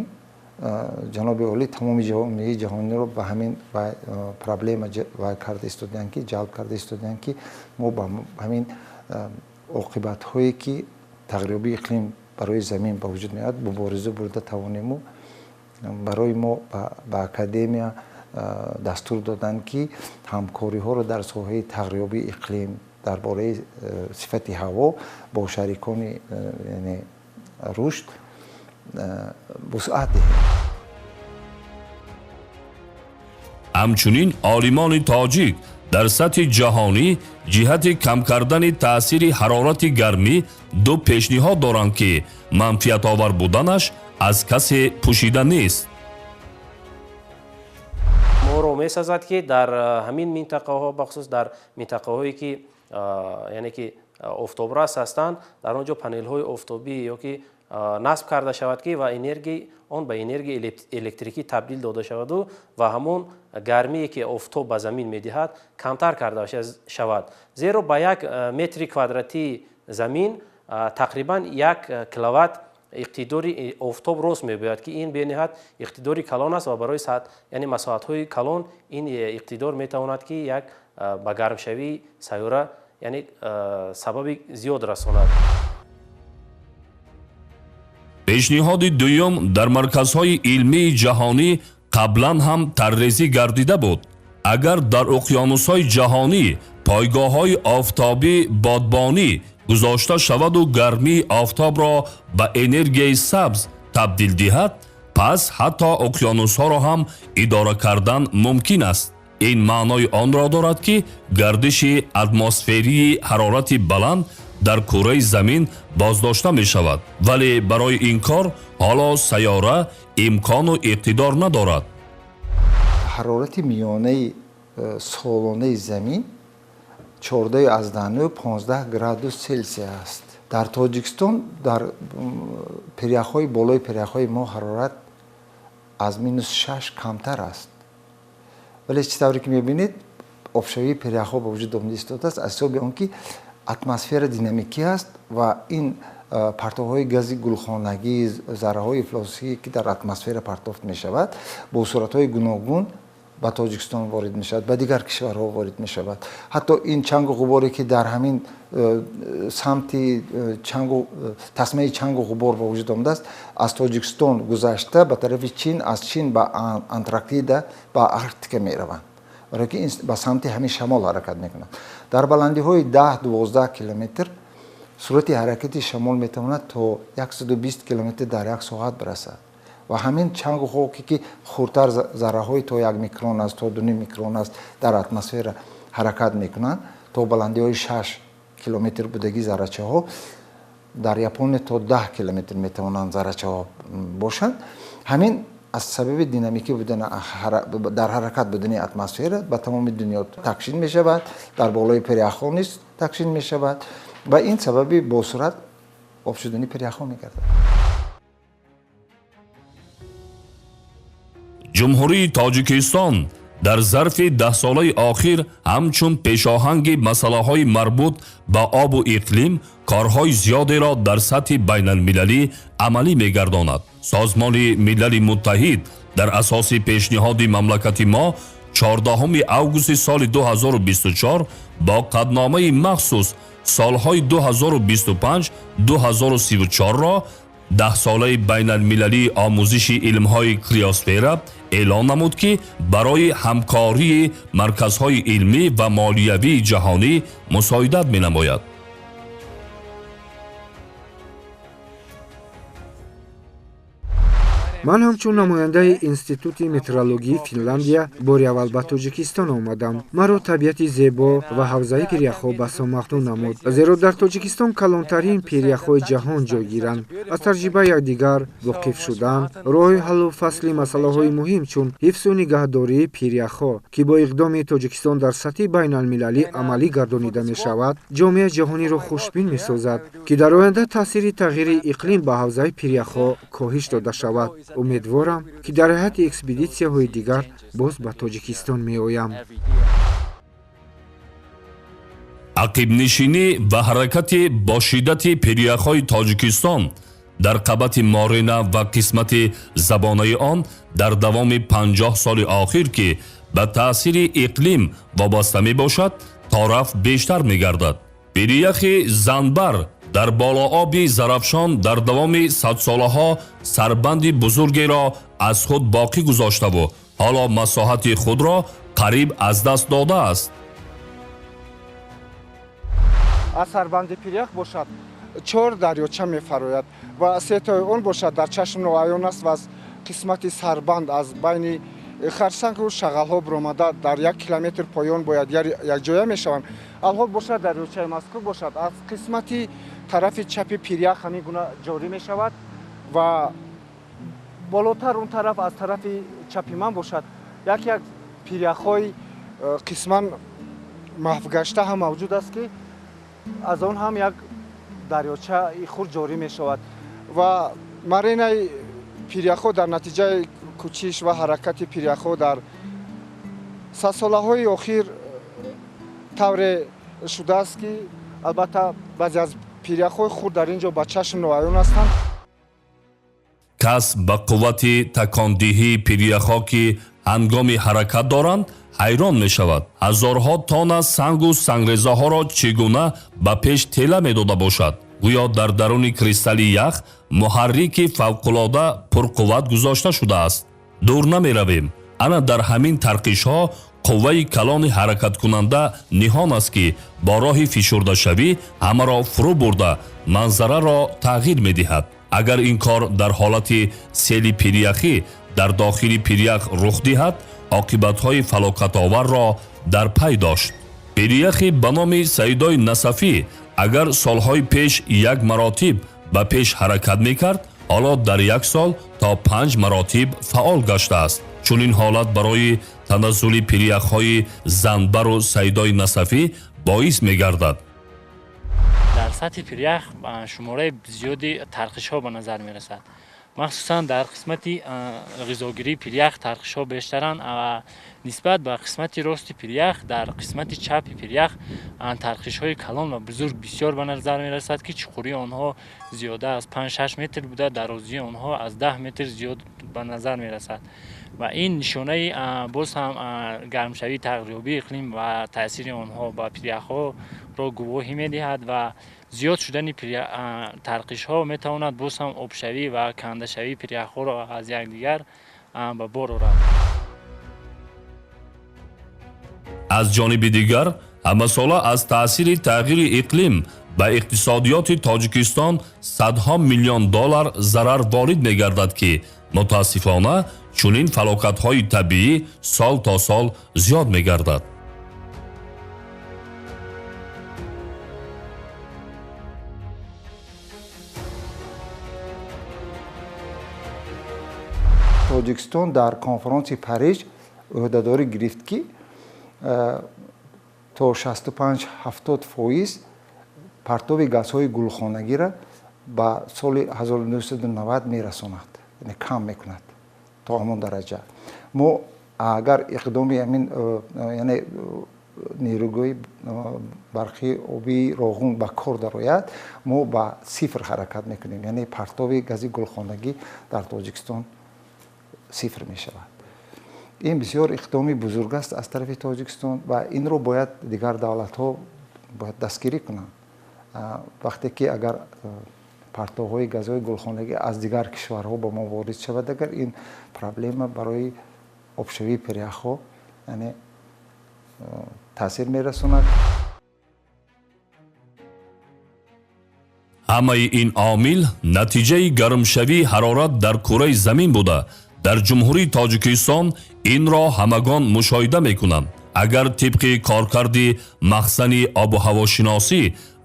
ҷаноби олӣ тамоми ҷомеаи ҷаҳониро ба ҳамин проблема вай карда истодаанд, ки ҷалб карда истодаанд, ки мо ба ҳамин оқибатҳое, ки тағйирёбии иқлим барои замин ба вуҷуд меояд, мубориза бурда тавонему. Барои мо ба академия дастур доданд, ки ҳамкориҳоро дар соҳаи тағйирёбии иқлим, дар бораи сифати ҳаво бо шарикони рушд вусъат диҳем. Ҳамчунин олимони тоҷик дар сатҳи ҷаҳонӣ ҷиҳати кам кардани таъсири ҳарорати гармӣ ду пешниҳод доранд, ки манфиатовар буданаш аз касе пӯшида нест. Моро месазад, ки дар ҳамин минтақаҳо, бахусус дар минтақаҳое ки яъне ки офтобрас ҳастанд, дар он ҷо панелҳои офтобӣ ё ки насб карда шавад, ки ва энергияи он ба энергияи электрикӣ табдил дода шаваду ва ҳамон гармие, ки офтоб ба замин медиҳад, камтар карда шавад. Зеро ба як метри квадратии замин тақрибан 1 киловатт иқтидори офтоб рост мебояд, ки ин бениҳоят иқтидори калон аст ва барои яъне масоҳатҳои калон ин иқтидор метавонад, ки як ба гармшавии сайёра яъне сабаби зиёд расонад. Пешниҳоди дуюм дар марказҳои илмии ҷаҳонӣ қаблан ҳам таррезӣ гардида буд. Агар дар уқёнусҳои ҷаҳонӣ пойгоҳҳои офтобӣ бодбонӣ гузошта шаваду гармии офтобро ба энергияи сабз табдил диҳад, пас ҳатто уқёнусҳоро ҳам идора кардан мумкин аст. Ин маънои онро дорад, ки гардиши атмосферии ҳарорати баланд дар кураи замин боздошта мешавад, вале барои ин кор ҳоло сайёра имкону иқтидор надорад. Ҳарорати миёнаи солонаи замин 14,9-15 градус Селсия аст. Дар Тоҷикистон дар пиряхҳои болои пиряхҳои мо ҳарорат аз -6 камтар аст. Вале чӣ тавре ки мебинед, обшавии пиряхҳо ба вуҷуд омада истодааст аз ҳисоби он ки атмосфера динамикӣ аст ва ин партовҳои гази гулхонагӣ, зарраҳои ифлосӣ, ки дар атмосфера партофт мешавад, бо суратҳои гуногун ба Тоҷикистон ворид мешавад, ба дигар кишварҳо ворид мешавад. Ҳатто ин чангу ғуборе, ки дар ҳамин самти тасмаи чангу ғубор ба вуҷуд омадааст, аз Тоҷикистон гузашта ба тарафи Чин, аз Чин ба Антарктида, ба Арктика мераванд, барои ки ба самти ҳамин шамол ҳаракат мекунанд. Дар баландиҳои 10-12 километр суръати ҳаракати шамол метавонад то 120 километр дар як соат бирасад ва ҳамин чангу хоке, ки хурдтар зарраҳои то 1 микрон аст, то 2 микрон аст, дар атмосфера ҳаракат мекунанд то баландиҳои 6 километр будагӣ заррачаҳо дар Япония то 10 километр метавонанд заррачаҳо бошанд. Ҳамин аз сабаби динамикӣ будан, дар ҳаракат будани атмосфера ба тамоми дунё такшин мешавад, дар болои пиряхҳо низ такшин мешавад ва ин сабаби босуръат об шудани пиряхҳо мегардад. Ҷумҳурии Тоҷикистон дар зарфи даҳсолаи охир ҳамчун пешоҳанги масъалаҳои марбут ба обу иқлим корҳои зиёдеро дар сатҳи байналмилалӣ амалӣ мегардонад. Созмони Милали Муттаҳид дар асоси пешниҳоди мамлакати мо 14 августи соли 2024 бо қатъномаи махсус солҳои 2025-2034-ро 10-солаи байналмилалии омӯзиши илмҳои криосфера эълон намуд, ки барои ҳамкории марказҳои илмӣ ва молиявии ҷаҳонӣ мусоидат менамояд. Ман ҳамчун намояндаи Институти метеорологии Финляндия бори аввал ба Тоҷикистон омадам. Маро табиати зебо ва ҳавзаи пиряхҳо басо мафтун намуд, зеро дар Тоҷикистон калонтарин пиряхҳои ҷаҳон ҷойгиранд. Аз таҷрибаи якдигар воқиф шудан, роҳи ҳаллу фасли масъалаҳои муҳим чун ҳифзу нигаҳдории пиряхҳо, ки бо иқдоми Тоҷикистон дар сатҳи байналмилалӣ амалӣ гардонида мешавад, ҷомеаи ҷаҳониро хушбин месозад, ки дар оянда таъсири тағйири иқлим ба ҳавзаи пиряхҳо коҳиш дода шавад. Умедворам, ки дар ҳайати экспедитсияҳои дигар боз ба Тоҷикистон меоям. Ақибнишинӣ ва ҳаракати бо шиддати пиряхҳои Тоҷикистон дар қабати Морена ва қисмати забонаи он дар давоми 50 соли охир, ки ба таъсири иқлим вобаста мебошад, торафт бештар мегардад. Пиряхи Занбар дар болооби Зарафшон дар давоми садсолаҳо сарбанди бузургеро аз худ боқӣ гузоштаву ҳоло масоҳати худро қариб аз даст додааст. Аз сарбанди пирях бошад 4 дарёча мефарояд ва сетои он бошад дар чашм ноаён аст ва аз қисмати сарбанд аз байни харсангу шағалҳо биромада дар 1 километр поён бояд якҷоя мешаванд. Алҳол бошад дарёчаи мазкур бошад аз қисмати тарафи чапи пирях ҳамин гуна ҷорӣ мешавад ва болотар он тараф аз тарафи чапи ман бошад як пиряхҳои қисман маҳвгашта ҳам мавҷуд аст, ки аз он ҳам як дарёчаи хурд ҷорӣ мешавад ва маренаи пиряхҳо дар натиҷаи кӯчиш ва ҳаракати пиряхҳо дар садсолаҳои охир тавре шудааст, ки албатта баъзе аз пиряхҳои хурд дар ин ҷо ба чашм ноаён ҳастанд. Кас ба қуввати такондиҳии пиряхҳо, ки ҳангоми ҳаракат доранд, ҳайрон мешавад. Ҳазорҳо тонна сангу сангрезаҳоро чӣ гуна ба пеш тела медода бошад? Гӯё дар даруни кристалли ях муҳаррики фавқулода пурқувват гузошта шудааст. Дур намеравем. Ана дар ҳамин тарқишҳо қувваи калони ҳаракаткунанда ниҳон аст, ки бо роҳи фишурдашавӣ ҳамаро фурӯ бурда манзараро тағйир медиҳад. Агар ин кор дар ҳолати сели пиряхӣ дар дохили пирях рух диҳад, оқибатҳои фалокатоварро дар пай дошт. Пиряхи ба номи Саидои Насафӣ агар солҳои пеш 1 маротиб ба пеш ҳаракат мекард, ҳоло дар 1 сол то 5 маротиб фаъол гаштааст. Чунин ҳолат барои таназзули пиряхҳои Занбару Саидои Насафӣ боис мегардад. Дар сатҳи пирях шумораи зиёди тарқишҳо ба назар мерасад. Махсусан дар қисмати ғизогирии пирях тарқишҳо бештаранд ва нисбат ба қисмати рости пирях дар қисмати чапи пирях тарқишҳои калон ва бузург бисёр ба назар мерасад, ки чуқурии онҳо зиёда аз 5-6 метр буда, дарозии онҳо аз 10 метр зиёд ба назар мерасад. Ва ин нишонаи боз ҳам гармшавии тағйирёбии иқлим ва таъсири онҳо ба пиряхҳоро гувоҳӣ медиҳад ва зиёд шудани тарқишҳо метавонад боз ҳам обшавӣ ва кандашавии пиряхҳоро аз якдигар ба бор орад. Аз ҷониби дигар, ҳамасола аз таъсири тағйири иқлим ба иқтисодиёти Тоҷикистон садҳо миллион доллар зарар ворид мегардад, ки мутаассифона чунин фалокатҳои табиӣ сол то сол зиёд мегардад. Тоҷикистон дар конференси Париж ӯҳдадорӣ гирифт, ки то 65-70% партоби газҳои гулхонагиро ба соли 1990 мерасонад, яъне кам мекунад то ҳамон дараҷа. Мо агар иқдоми ҳамин, яъне нерӯгоҳи барқи обии Роғун ба кор дарояд, мо ба сифр ҳаракат мекунем, яъне партоби гази гулхонагӣ дар Тоҷикистон сифр мешавад. Ин бисёр иқдоми бузург аст аз тарафи Тоҷикистон ва инро бояд дигар давлатҳо бояд дастгирӣ кунанд. Вақте ки агар партовҳои газҳои гулхонагӣ аз дигар кишварҳо ба мо ворид шавад, агар ин проблема барои обшавии пиряхҳо, яъне таъсир мерасонад. Ҳамаи ин омил натиҷаи гармшавии ҳарорат дар кураи замин буда, дар Ҷумҳурии Тоҷикистон инро ҳамагон мушоҳида мекунанд. Агар тибқи коркарди махзани обу ҳавошиносӣ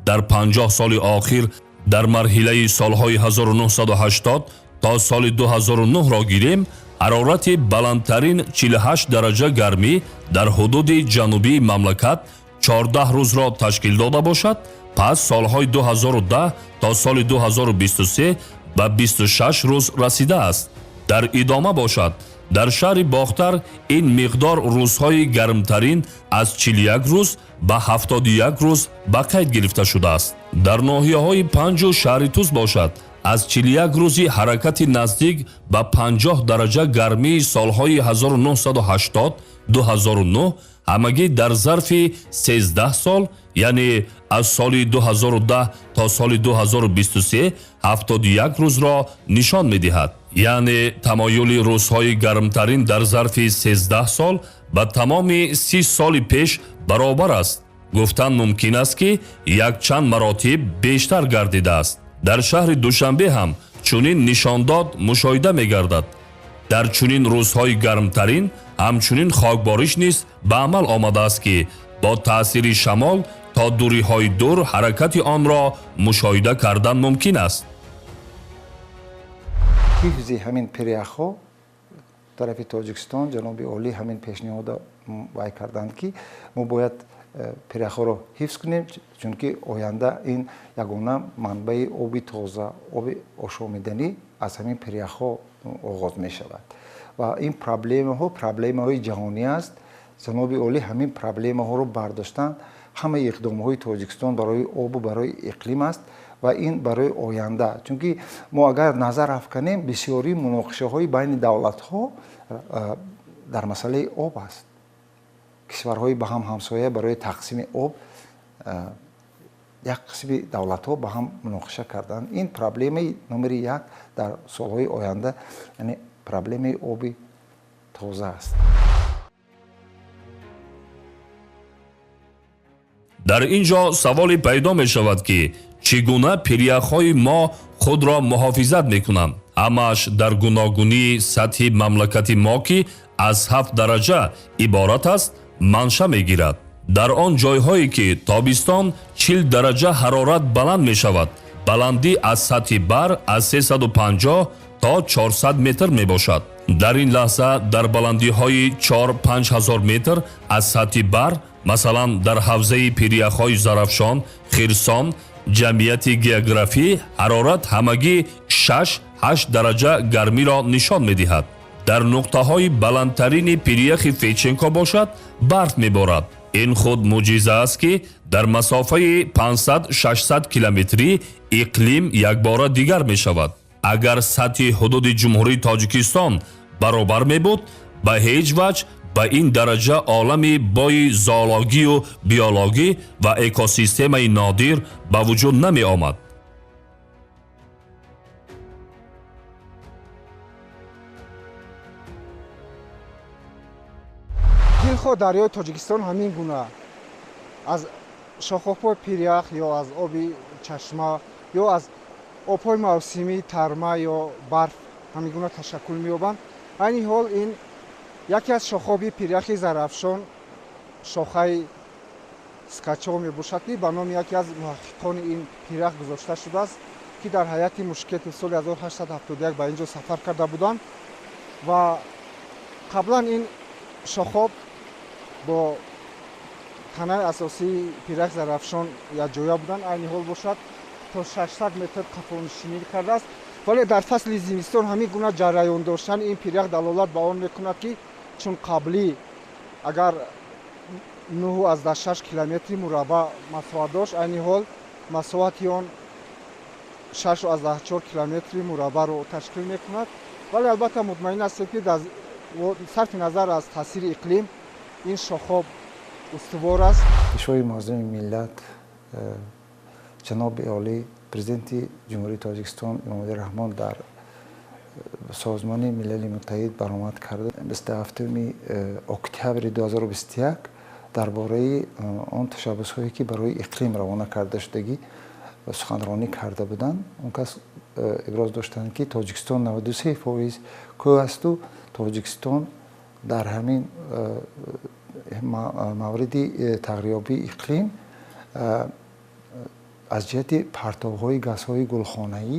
дар 50 соли охир дар марҳилаи солҳои 1980 то соли 2009-ро гирем, ҳарорати баландтарин 48 дараҷа гармӣ дар ҳудуди ҷанубии мамлакат 14 рӯзро ташкил дода бошад, пас солҳои 2010 то соли 2023 ба 26 рӯз расидааст. Дар идома бошад, дар шаҳри Бохтар ин миқдор рӯзҳои гармтарин аз 41 рӯз ба 71 рӯз ба қайд гирифта шудааст. Дар ноҳияҳои Панҷу шаҳри Тӯс бошад, аз 41 рӯзи ҳаракати наздик ба 50 дараҷа гармии солҳои 1980-2009 ҳамагӣ дар зарфи 13 сол, яъне аз соли 2010 то соли 2023 71 рӯзро нишон медиҳад. Яъне тамоюли рӯзҳои гармтарин дар зарфи 13 сол ба тамоми 30 соли пеш баробар аст. Гуфтан мумкин аст, ки якчанд маротиб бештар гардидааст. Дар шаҳри Душанбе ҳам чунин нишондод мушоҳида мегардад. Дар чунин рӯзҳои гармтарин ҳамчунин хокбориш низ ба амал омадааст, ки бо таъсири шамол то дуриҳои дур ҳаракати онро мушоҳида кардан мумкин аст. Ҳифзи ҳамин пиряхҳо тарафи Тоҷикистон ҷаноби олӣ ҳамин пешниҳода вай карданд, ки мо бояд пиряхҳоро ҳифз кунем, чунки оянда ин ягона манбаи оби тоза, оби ошомиданӣ аз ҳамин пиряхҳо оғоз мешавад. Ва ин проблемаҳо проблемаҳои ҷаҳонӣ аст. Ҷаноби олӣ ҳамин проблемаҳоро бардоштанд. Ҳамаи иқдомҳои Тоҷикистон барои обу барои иқлим аст ва ин барои оянда. Чунки мо агар назар афканем, бисёри муноқишаҳои байни давлатҳо дар масъалаи об аст. Кишварҳои ба ҳам ҳамсоя барои тақсими об як қисми давлатҳо ба ҳам муноқиша карданд. Ин проблемаи номери як дар солҳои оянда, яъне проблемаи оби тоза аст. Дар ин ҷо саволе пайдо мешавад, ки чӣ гуна пиряхҳои мо худро муҳофизат мекунанд? Ҳамааш дар гуногунии сатҳи мамлакати мо, ки аз 7 дараҷа иборат аст, манша мегирад. Дар он ҷойҳое ки тобистон 40 дараҷа ҳарорат баланд мешавад, баландӣ аз сатҳи баҳр аз 350 то 400 метр мебошад. Дар ин лаҳза дар баландиҳои 4-5 ҳазор метр аз сатҳи баҳр, масалан дар ҳавзаи пиряхҳои Зарафшон, Хирсон, ҷамъияти географӣ ҳарорат ҳамагӣ 6-8 дараҷа гармиро нишон медиҳад. Дар нуқтаҳои баландтарини пиряхи Федченко бошад, барф меборад. Ин худ мӯъҷиза аст, ки дар масофаи 500-600 километрӣ иқлим якбора дигар мешавад. Агар сатҳи ҳудуди Ҷумҳурии Тоҷикистон баробар мебуд, ба ҳеҷ ваҷҳ ба ин дараҷа олами бои зоологию биологӣ ва экосистемаи нодир ба вуҷуд намеомад. Дилхоҳ дарёи Тоҷикистон ҳамин гуна аз шохобҳои пирях ё аз оби чашма ё аз обҳои мавсимии тарма ё барф ҳамин гуна ташаккул меёбанд. Айни ҳол ин яке аз шохоби пиряхи Зарафшон, шохаи Скачов мебошад, ки ба номи яке аз муҳаққиқони ин пирях гузошта шудааст, ки дар ҳайати Мушкетов соли 1871 ба ин ҷо сафар карда буданд ва қаблан ин шохоб бо танаи асосии пирях Зарафшон якҷоя буданд. Айни ҳол бошад то 600 метр қафонишинӣ кардааст, вале дар фасли зимистон ҳамин гуна ҷараён доштан ин пирях далолат ба он мекунад, ки чун қаблӣ агар 9,6 километри мураббаъ масоҳат дошт, айни ҳол масоҳати он 6,4 километри мураббаъро ташкил мекунад. Вале албатта мутмаин ҳастем, ки сарфи назар аз таъсири иқлим ин шохоб устувор аст. Пешвои муаззами миллат Ҷаноби олӣ, Президенти Ҷумҳурии Тоҷикистон Эмомалӣ Раҳмон дар Созмони Милали Муттаҳид баромад карда, 27 октябри 2021 дар бораи он ташаббусҳое, ки барои иқлим равона карда шудагӣ, суханронӣ карда буданд. Он кас иброз доштанд, ки Тоҷикистон 93% кӯҳ асту Тоҷикистон дар ҳамин мавриди тағйирёбии иқлим аз ҷиҳати партовҳои газҳои гулхонаӣ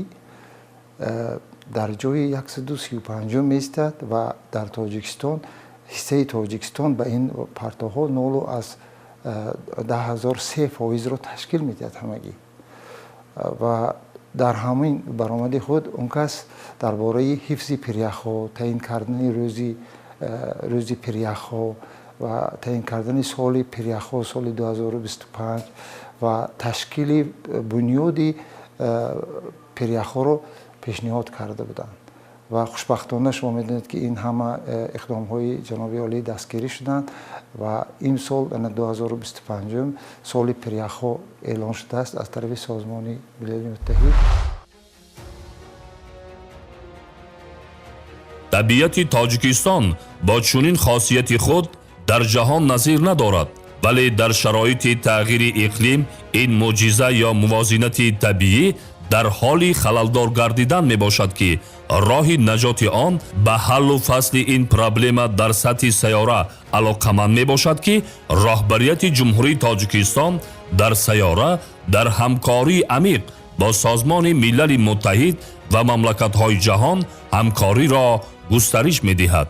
дар ҷои 135 меистад ва дар Тоҷикистон ҳиссаи Тоҷикистон ба ин партовҳо 0,10003%-ро ташкил медиҳад ҳамагӣ. Ва дар ҳамин баромади худ он кас дар бораи ҳифзи пиряхҳо, таъин кардани рӯзи пиряхҳо ва таъин кардани соли пиряхҳо, соли 2025, ва ташкили бунёди пиряхҳоро пешниҳод карда буданд. Ва хушбахтона шумо медонед, ки ин ҳама иқдомҳои ҷаноби олӣ дастгирӣ шуданд ва имсол, 2025, соли пиряхҳо эълон шудааст аз тарафи Созмони Милали Муттаҳид. Табиати Тоҷикистон бо чунин хосияти худ дар ҷаҳон назир надорад, вале дар шароити тағйири иқлим ин мӯъҷиза ё мувозинати табиӣ дар ҳоли халалдор гардидан мебошад, ки роҳи наҷоти он ба ҳаллу фасли ин проблема дар сатҳи сайёра алоқаманд мебошад, ки роҳбарияти Ҷумҳурии Тоҷикистон дар сайёра дар ҳамкории амиқ бо Созмони Милали Муттаҳид ва мамлакатҳои ҷаҳон ҳамкориро густариш медиҳад.